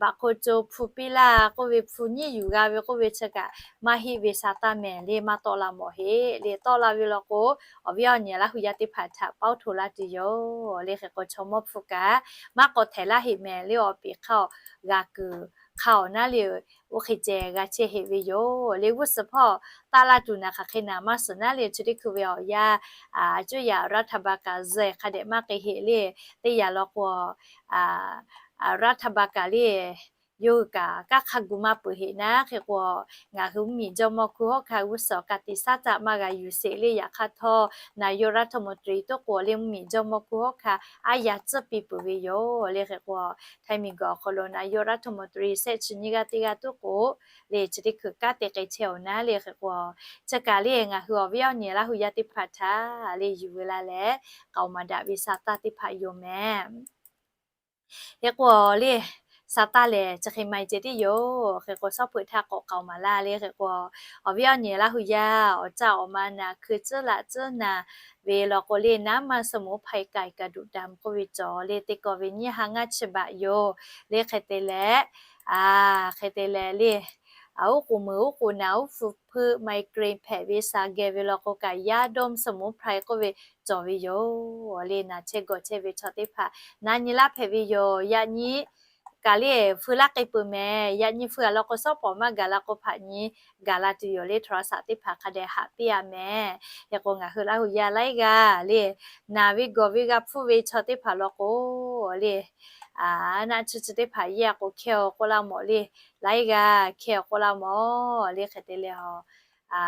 baꞈ hk'o co hpu piˇ laˇ k'oˆ ve, hpu nyiˉ yuˬ g'a ve k'oˆ ve chi kaꞈ maˇ heˆ ve sa taˇ mehˍ le, maˇ tawˆ la mawˬ heˆ le. Tawˆ la ve law k'o, awˬ viˉ awˬ nyi Laˇ hu yaˇ teˇ hpaˍ htaꞈ paoˇ hto laˇ tuˬ yoˬ le. Hk'e k'o, chaw mawˇ hpu kaꞈ maˇ k'awꞈ htehˍ laˇ heˆ mehˍ le. Awˬ peꞈ hk'aˇ awˬ g'a kuiˬ hk'aˇ awˬ naˉ le, oˇ hk'e ceh g'a chehˇ heˆ ve yoˬ le. G'uˇ suhˍ hpawˇ taˆ laˇ tuˬ naˍ hk'aˬ hk'e naˍ maˇ suhˍ naˉ le, chi teˇ hkui ve awˬ yanˇ a cuˇ yaꞈ รัฐบาล kaꞈ zuhˆ hk'a dehꞈ maˇ k'ai heˆ le. Teˇ yanˇ law k'o, รัฐบาล kaꞈ le yawˇ hui kaꞈ kanˉ hk'a gu maˇ peuˬ heˆ naˉ. Hk'e k'o, ngaˬ hui mvuhˇmiˬ jawˇmawˇ hkuˇ hawˉ hkanˇ g'uˇ suhˍ awˬ ka tiꞈ shaˉ caˆ maˇ g'a yuˬ sheˍ le. Yaꞈ hk'aˇ htawˇ นายกรัฐมนตรี tuˉ k'o le mvuhˇmiˬ jawˇmawˇ hkuˇ hawˉ hkanˇ aˉ yaˇ tcuhˉ piˇ peuˬ ve yoˬ le. Hk'e k'o, htaiˇ miˬguiˬ awˬ hk'aw lo นายกรัฐมนตรี shehˆ chi nyiˇ g'aˇ teˇ g'aˇ tuˉ k'o le, chi teˇ hkui kanˉ te k'ai chehˇ awˬ naˉ le. Hk'e k'o, chi kaꞈ le ngaˬ hui awˬ viˉ awˬ nyi Laˇ hu yaˇ teˇ hpaˍ htaꞈ le yuˬ veu laˇ leh, k'aoˍ maˍ daꞈ ve sa taˇ teˇ hpaˍ yoˬ mehˍ. Hk'e k'o le, sa taˇ lehˬ chi hk'e ma e ceh tiˉ yoˬ. Hk'e k'o, shawˉ peuꞈ htaˇ k'awꞈ k'aoˍ maˍ laˇ le. Hk'e k'o, awˬ viˉ awˬ nyi Laˇ hu yaˇ awˬ caˇ awˬ ma naˍ hkui tcuhˉ laꞈ tcuhˉ naˍ ve law k'o le, น้ำมันสมุนไพรไก่กระดูกดำ k'oˆ ve cawˬ le, teˇ kawˆ ve nyiˇ ha ngaˇ chi baꞈ yoˬ le. Hk'e te leh, hk'e te leh le, uˉ k'oˍ meuˍ uˉ k'oˍ naˍ uˉ hpu hpeuˆ ไมเกรน hpehꞈ ve sa geh ve law k'o kaꞈ ยาดมสมุนไพร k'oˆ ve cawˬ ve yoˬ le. Naˍ chehˇ gawˬ chehˇ ve chaw teˇ hpaˍ na nyi laˇ hpehꞈ ve yoˬ. Yaꞈ nyi kaꞈ le feu laˇ k'ai peuˬ mehˍ. Yaꞈ nyi feu a law k'o, shawˉ pawˍ maˇ gaˬ la k'o hpaꞈ nyi gaˬ la tuˬ yoˬ le. โทรศัพท์ teˇ hpaˍ hk'a dehꞈ haꞈ piˇ a mehˍ. Hk'e k'o, ngaˬ hui Laˇ hu yaˇ laiˉ g'aˇ le, naˍ ve gawˬ ve g'a hpfuhˇ ve chaw teˇ hpaˍ law k'o le, naˆ tsuhˇ chi teˇ hpaˍ yeˇ a k'o hkehˇ aw k'oˆ laˇ mawˬ le. Laiˉ g'aˇ hkehˇ aw k'oˆ laˇ mawˬ le. Hk'e te leh a,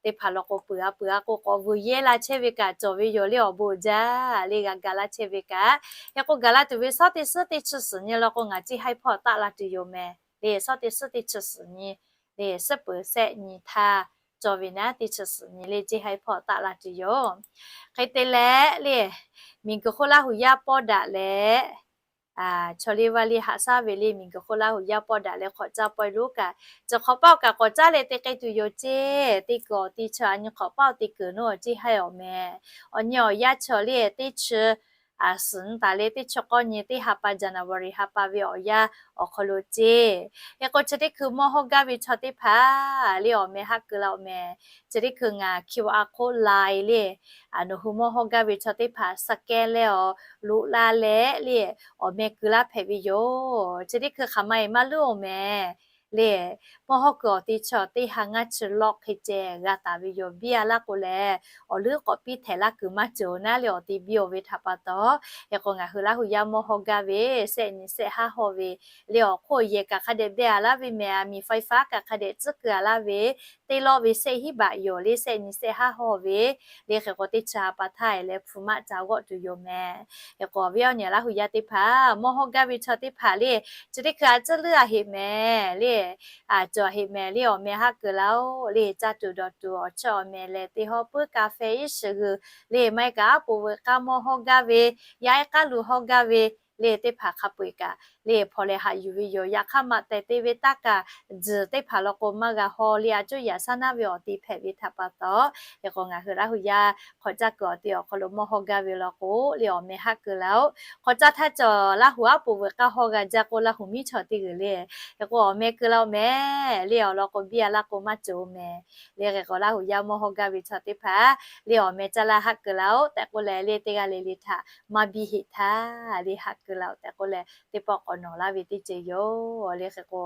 teˇ hpaˍ law k'o peuˬ a peuˬ a k'o k'awꞈ vuiˬ yehˇ la chehˇ ve kaꞈ cawˬ ve yoˬ le. Awˬ bon jaˇ le, g'a gaˬ laˇ chehˇ ve kaꞈ. Hk'e k'o, gaˬ la tuˬ ve shawˉ teˇ suhˉ teˇ chi suhˍ nyi law k'o, ngaˬ ceˇ haiˉ hpawˇ taˆ la tuˬ yoˬ mehˍ le. Shawˉ teˇ suhˉ teˇ chi suhˍ nyi le, suhˉ peuˬ shehˆ nyi htaˇ cawˬ ve naˉ, teˇ chi suhˍ nyi le ceˇ haiˉ hpawˇ taˆ la tuˬ yoˬ. Hk'e te leh le, miˬguiˬ hk'oˆ Laˇ hu yaˇ pawˇ daꞈ leh, chaw le vaˇ le haꞈ shaˉ ve le, miˬguiˬ hk'oˆ Laˇ hu yaˇ pawˇ daꞈ leh hk'awꞈ caˇ pawehˇ lonˉ kaꞈ, cawˬ hk'awꞈ paˆ awˬ kaꞈ k'awꞈ caˇ leh te k'ai tuˬ yoˬ ceˇ. Teˇ kawˬ teˇ chi a nyi hk'awꞈ paˆ awˬ te keunˍ naˉ ceˇ haiˉ awˬ mehˍ. Awˬ nyi awˬ yaˇ chaw le teˇ chi a suhˍ nyi taˍ le, teˇ chi k'awˇ nyi teˇ ha pa January ha pa ve awˬ yanˇ awˬ hk'aw lo ceˇ. Hk'e k'o, chi teˇ hkui mawˇ hawˇ gaˇ ve chaw teˇ hpaˍ le awˬ meh haˆ keu la awˬ mehˍ. Chi teˇ hkui ngaˬ QR code lai le, nawˬ hui mawˇ hawˇ gaˇ ve chaw teˇ hpaˍ scan leh awˬ loꞈ la leh le, awˬ meh keu laˇ hpehꞈ ve yoˬ. Chi teˇ hkui hk'aˬ ma e maˇ luˉ awˬ mehˍ le, mawˇ hawˉ kuiˬ awˬ te chi awˬ teˇ ha ngaˇ chi lawˆ hk'e ceh g'a taˍ ve yoˬ. Biˇ a laˇ k'o lehˬ, awˬ leuˉ k'awꞈ piˇ htehꞈ laˇ kuiˬ maˇ ceuˬ naˉ le, awˬ te biˇ-oˬ ve htaꞈ pa taw. Hk'e k'o ngaˬ hui Laˇ huˍ yaˇ mawˇ hawˇ gaˇ ve, sehˆ nyi sehˆ haˉ hawˇ ve le, awˬ hk'oˆ yehˬ kaꞈ hk'a dehꞈ beh a laˇ ve mehˍ, a miˬ faiˉ faˉ kaꞈ hk'a dehꞈ tcuhˉ keu a laˇ ve, teˇ lawˆ ve sehˆ hiˉ baꞈ yoˬ le, sehˆ nyi sehˆ haˉ hawˇ ve le. Hk'e k'o teˇ chi ha pa htaˇ leh hpu maˆ ca g'awˆ tuˬ yoˬ mehˍ. Hk'e k'o awˬ viˉ awˬ nyi Laˇ huˍ yaˇ teˇ hpaˍ mawˇ hawˇ gaˇ ve chaw teˇ hpaˍ le, chi teˇ hkui a tcuhˉ leuˉ a heꞈ mehˍ le, a cawˬ heꞈ mehˍ le, awˬ meh haˆ keu laˇ-oˬ le. Caˇ tuˬ dawˬ tuˬ awˬ chiˇ awˬ mehˍ lehˬ, teˇ hawˉ puiˉ ka feh iˉ shiˍ g'uiˬ le, maˇ heˆ kaꞈ aˉ poꞈ veuꞈ k'aˇ mawˇ hawˇ gaˇ ve, yaˇ ehˉ k'aˉ lu hawˇ gaˇ ve le, teˇ hpaˍ hk'a peu-eˬ kaꞈ le hpaw leh haꞈ yuˬ ve yoˬ. Yaꞈ hk'aˇ maꞈ tehˬ te ve taˇ kaˍ tzuhˬ teˇ hpaˍ law k'o maˇ g'a haw le, a cuˇ yaꞈ shaˉ naˉ ve awˬ te hpehꞈ ve htaꞈ pa taw. Hk'e k'o ngaˬ hui Laˇ huˍ yaˇ hk'awꞈ caˇ kuiˬ awˬ te awˬ hk'aw lo mawˇ hawˇ gaˇ ve law k'o le, awˬ meh haˆ keu laˇ-oˬ. Hk'awꞈ caˇ htaˇ cawˬ Laˇ huˍ aˉ poꞈ veuꞈ k'aˇ hawˇ g'a jaˇ k'o, Laˇ huˍ miˉ chaw teˇ g'uiˬ le, hk'e k'o awˬ meh keu laˇ-oˬ mehˍ le, awˬ lawn k'o biˇ a laˇ k'o maˇ cawˬ-oˬ mehˍ le. Hk'e k'o Laˇ huˍ yaˇ mawˇ hawˇ gaˇ ve chaw teˇ hpaˍ le, awˬ meh caˇ laˇ haˆ keu laˇ-oˬ tehꞈ k'oˆ leh le, teˇ g'aˇ le le htaꞈ maˇ biˇ heˆ htaˇ le haˆ keu laˇ-oˬ tehꞈ k'oˆ leh, teˇ pawˆ k'awꞈ nawˬ laˇ ve teˇ ceuˬ yoˬ le. Hk'e k'o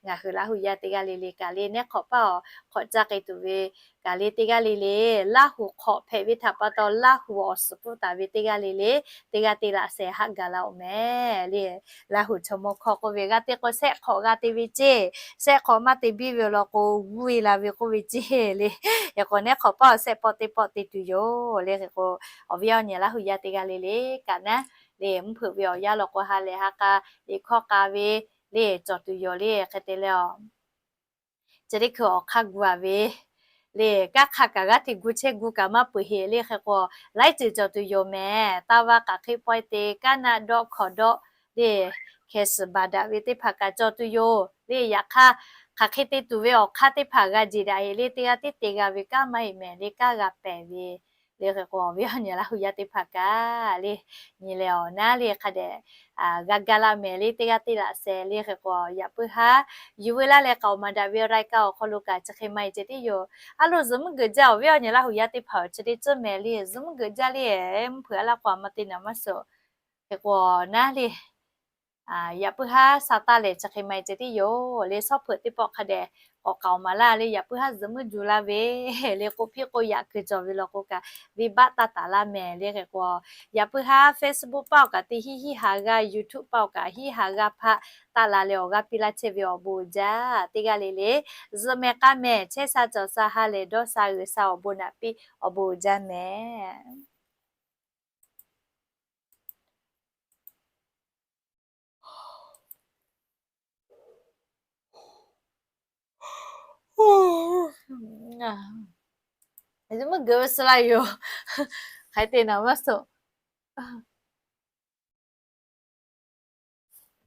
ngaˬ hui Laˇ huˍ yaˇ teˇ g'aˇ le le kaꞈ le, neˉ hk'awꞈ paˇ awˬ hk'awꞈ caˇ k'ai tuˬ ve kaꞈ le, teˇ g'aˇ le le Laˇ huˍ hk'awꞈ hpehꞈ ve htaꞈ pa taw, Laˇ huˍ awˬ suhˍ pfuhˇ taˍ ve teˇ g'aˇ le le teˇ g'aˇ te laꞈ sheh haˆ gaˬ laˇ-oˬ mehˍ le. Laˇ huˍ chaw mawˇ hkawˇ k'oˆ ve, g'a te k'o shehˆ hk'awꞈ g'a te ve ceˇ, shehˆ hk'awꞈ maˇ te biˇ ve law k'o g'uˇ e la ve k'oˆ ve ceˇ le. Hk'e k'o neˉ hk'awꞈ paˇ awˬ shehˆ pawˆ teˇ pawˆ te tuˬ yoˬ le. Hk'e k'o awˬ viˉ awˬ nyi Laˇ huˍ yaˇ teˇ g'aˇ le le kaꞈ naˉ le, mvuhˇ hpeuꞈ ve awˬ yanˇ law k'o ha lehˬ ha k'a, liꞈ hkawˇ k'a ve le cawˬ tuˬ yoˬ le. Hk'e te leh a, chi teˇ hkui awˬ hk'aˇ gu a ve le, kanˉ hk'a kaꞈ g'aˇ hteꞈ gu chehˇ gu kaꞈ maˇ peuˬ heˆ le. Hk'e k'o laiˉ ceuˬ cawˬ tuˬ yoˬ mehˍ. Taˇ vaˇ hk'aˬ hk'e pawehˇ te, kaˉ naˆ dawˆ hkawˍ dawˆ le, hkeh suhˍ baˬ daꞈ ve teˇ hpaˍ kaꞈ cawˬ tuˬ yoˬ le. Yaꞈ hk'aˇ hk'aˬ hk'e te tuˬ ve awˬ hk'aˇ teˇ hpaˍ g'a jeˬ daꞈ heˆ le. Teˇ g'aˇ tiˉ te g'a ve kanˉ maˇ heˆ mehˍ le, kanˉ g'a pehˬ ve le. Hk'e k'o awˬ viˉ awˬ nyi Laˇ huˍ yaˇ teˇ hpaˍ kaꞈ le, nyi leh awˬ naˉ le hk'a dehꞈ g'a ga laˇ mehˍ le, teˇ g'aˇ te laꞈ sheh le. Hk'e k'o yaꞈ puiˉ haˉ yuˬ veu laˇ leh k'aoˍ maˍ daꞈ ve rai kaˇ awˬ hk'aw lo kaꞈ chi hk'e maˇ heˆ ceh tiˉ yoˬ. A loˬ zuhꞈ muiˉ geuꞈ jaˇ, awˬ viˉ awˬ nyi Laˇ huˍ yaˇ teˇ hpaˍ chi teˇ tcuhˉ mehˍ le, zuhꞈ muiˉ geuꞈ jaˇ le, mvuhˇ hpeuꞈ a laˇ k'o a ma te naˍ maˇ suhˍ. Hk'e k'o naˉ le, yaꞈ puiˉ haˉ sha taˇ lehˬ chi hk'e maˇ heˆ ceh tiˉ yoˬ le. Shawˉ hpeuꞈ teˇ pawˆ hk'a dehꞈ k'awꞈ k'aoˍ maˍ laˇ le. Yaꞈ puiˉ haˉ zuhꞈ muiˉ ju laˇ ve le, k'oˆ piˇ k'o yaꞈ kuiˬ cawˬ ve law k'o kaꞈ venˇ baˆ taˇ taˍ laˇ mehˍ le. Hk'e k'o yaꞈ puiˉ haˉ Facebook paˆ awˬ kaꞈ teˇ hiˉ hiˉ ha g'aˇ, YouTube paˆ awˬ kaꞈ hiˉ ha g'aˇ hpaˆ taˆ la leh awˬ g'aˇ piˇ laˇ chehˇ ve awˬ bon uiˍ jaˇ. Teˇ g'aˇ le le zuhꞈ mehˍ k'a mehˍ chehˇ sha cawˬ sha ha lehˬ dawˇ sha g'uiˬ sha awˬ bon naꞈ piˇ awˬ bon uiˍ jaˇ mehˍ. Zuhꞈ muiˉ geuꞈ ve suh laˇ yoˬ. Hk'aˬ hk'e te naˍ maˇ suhˍ.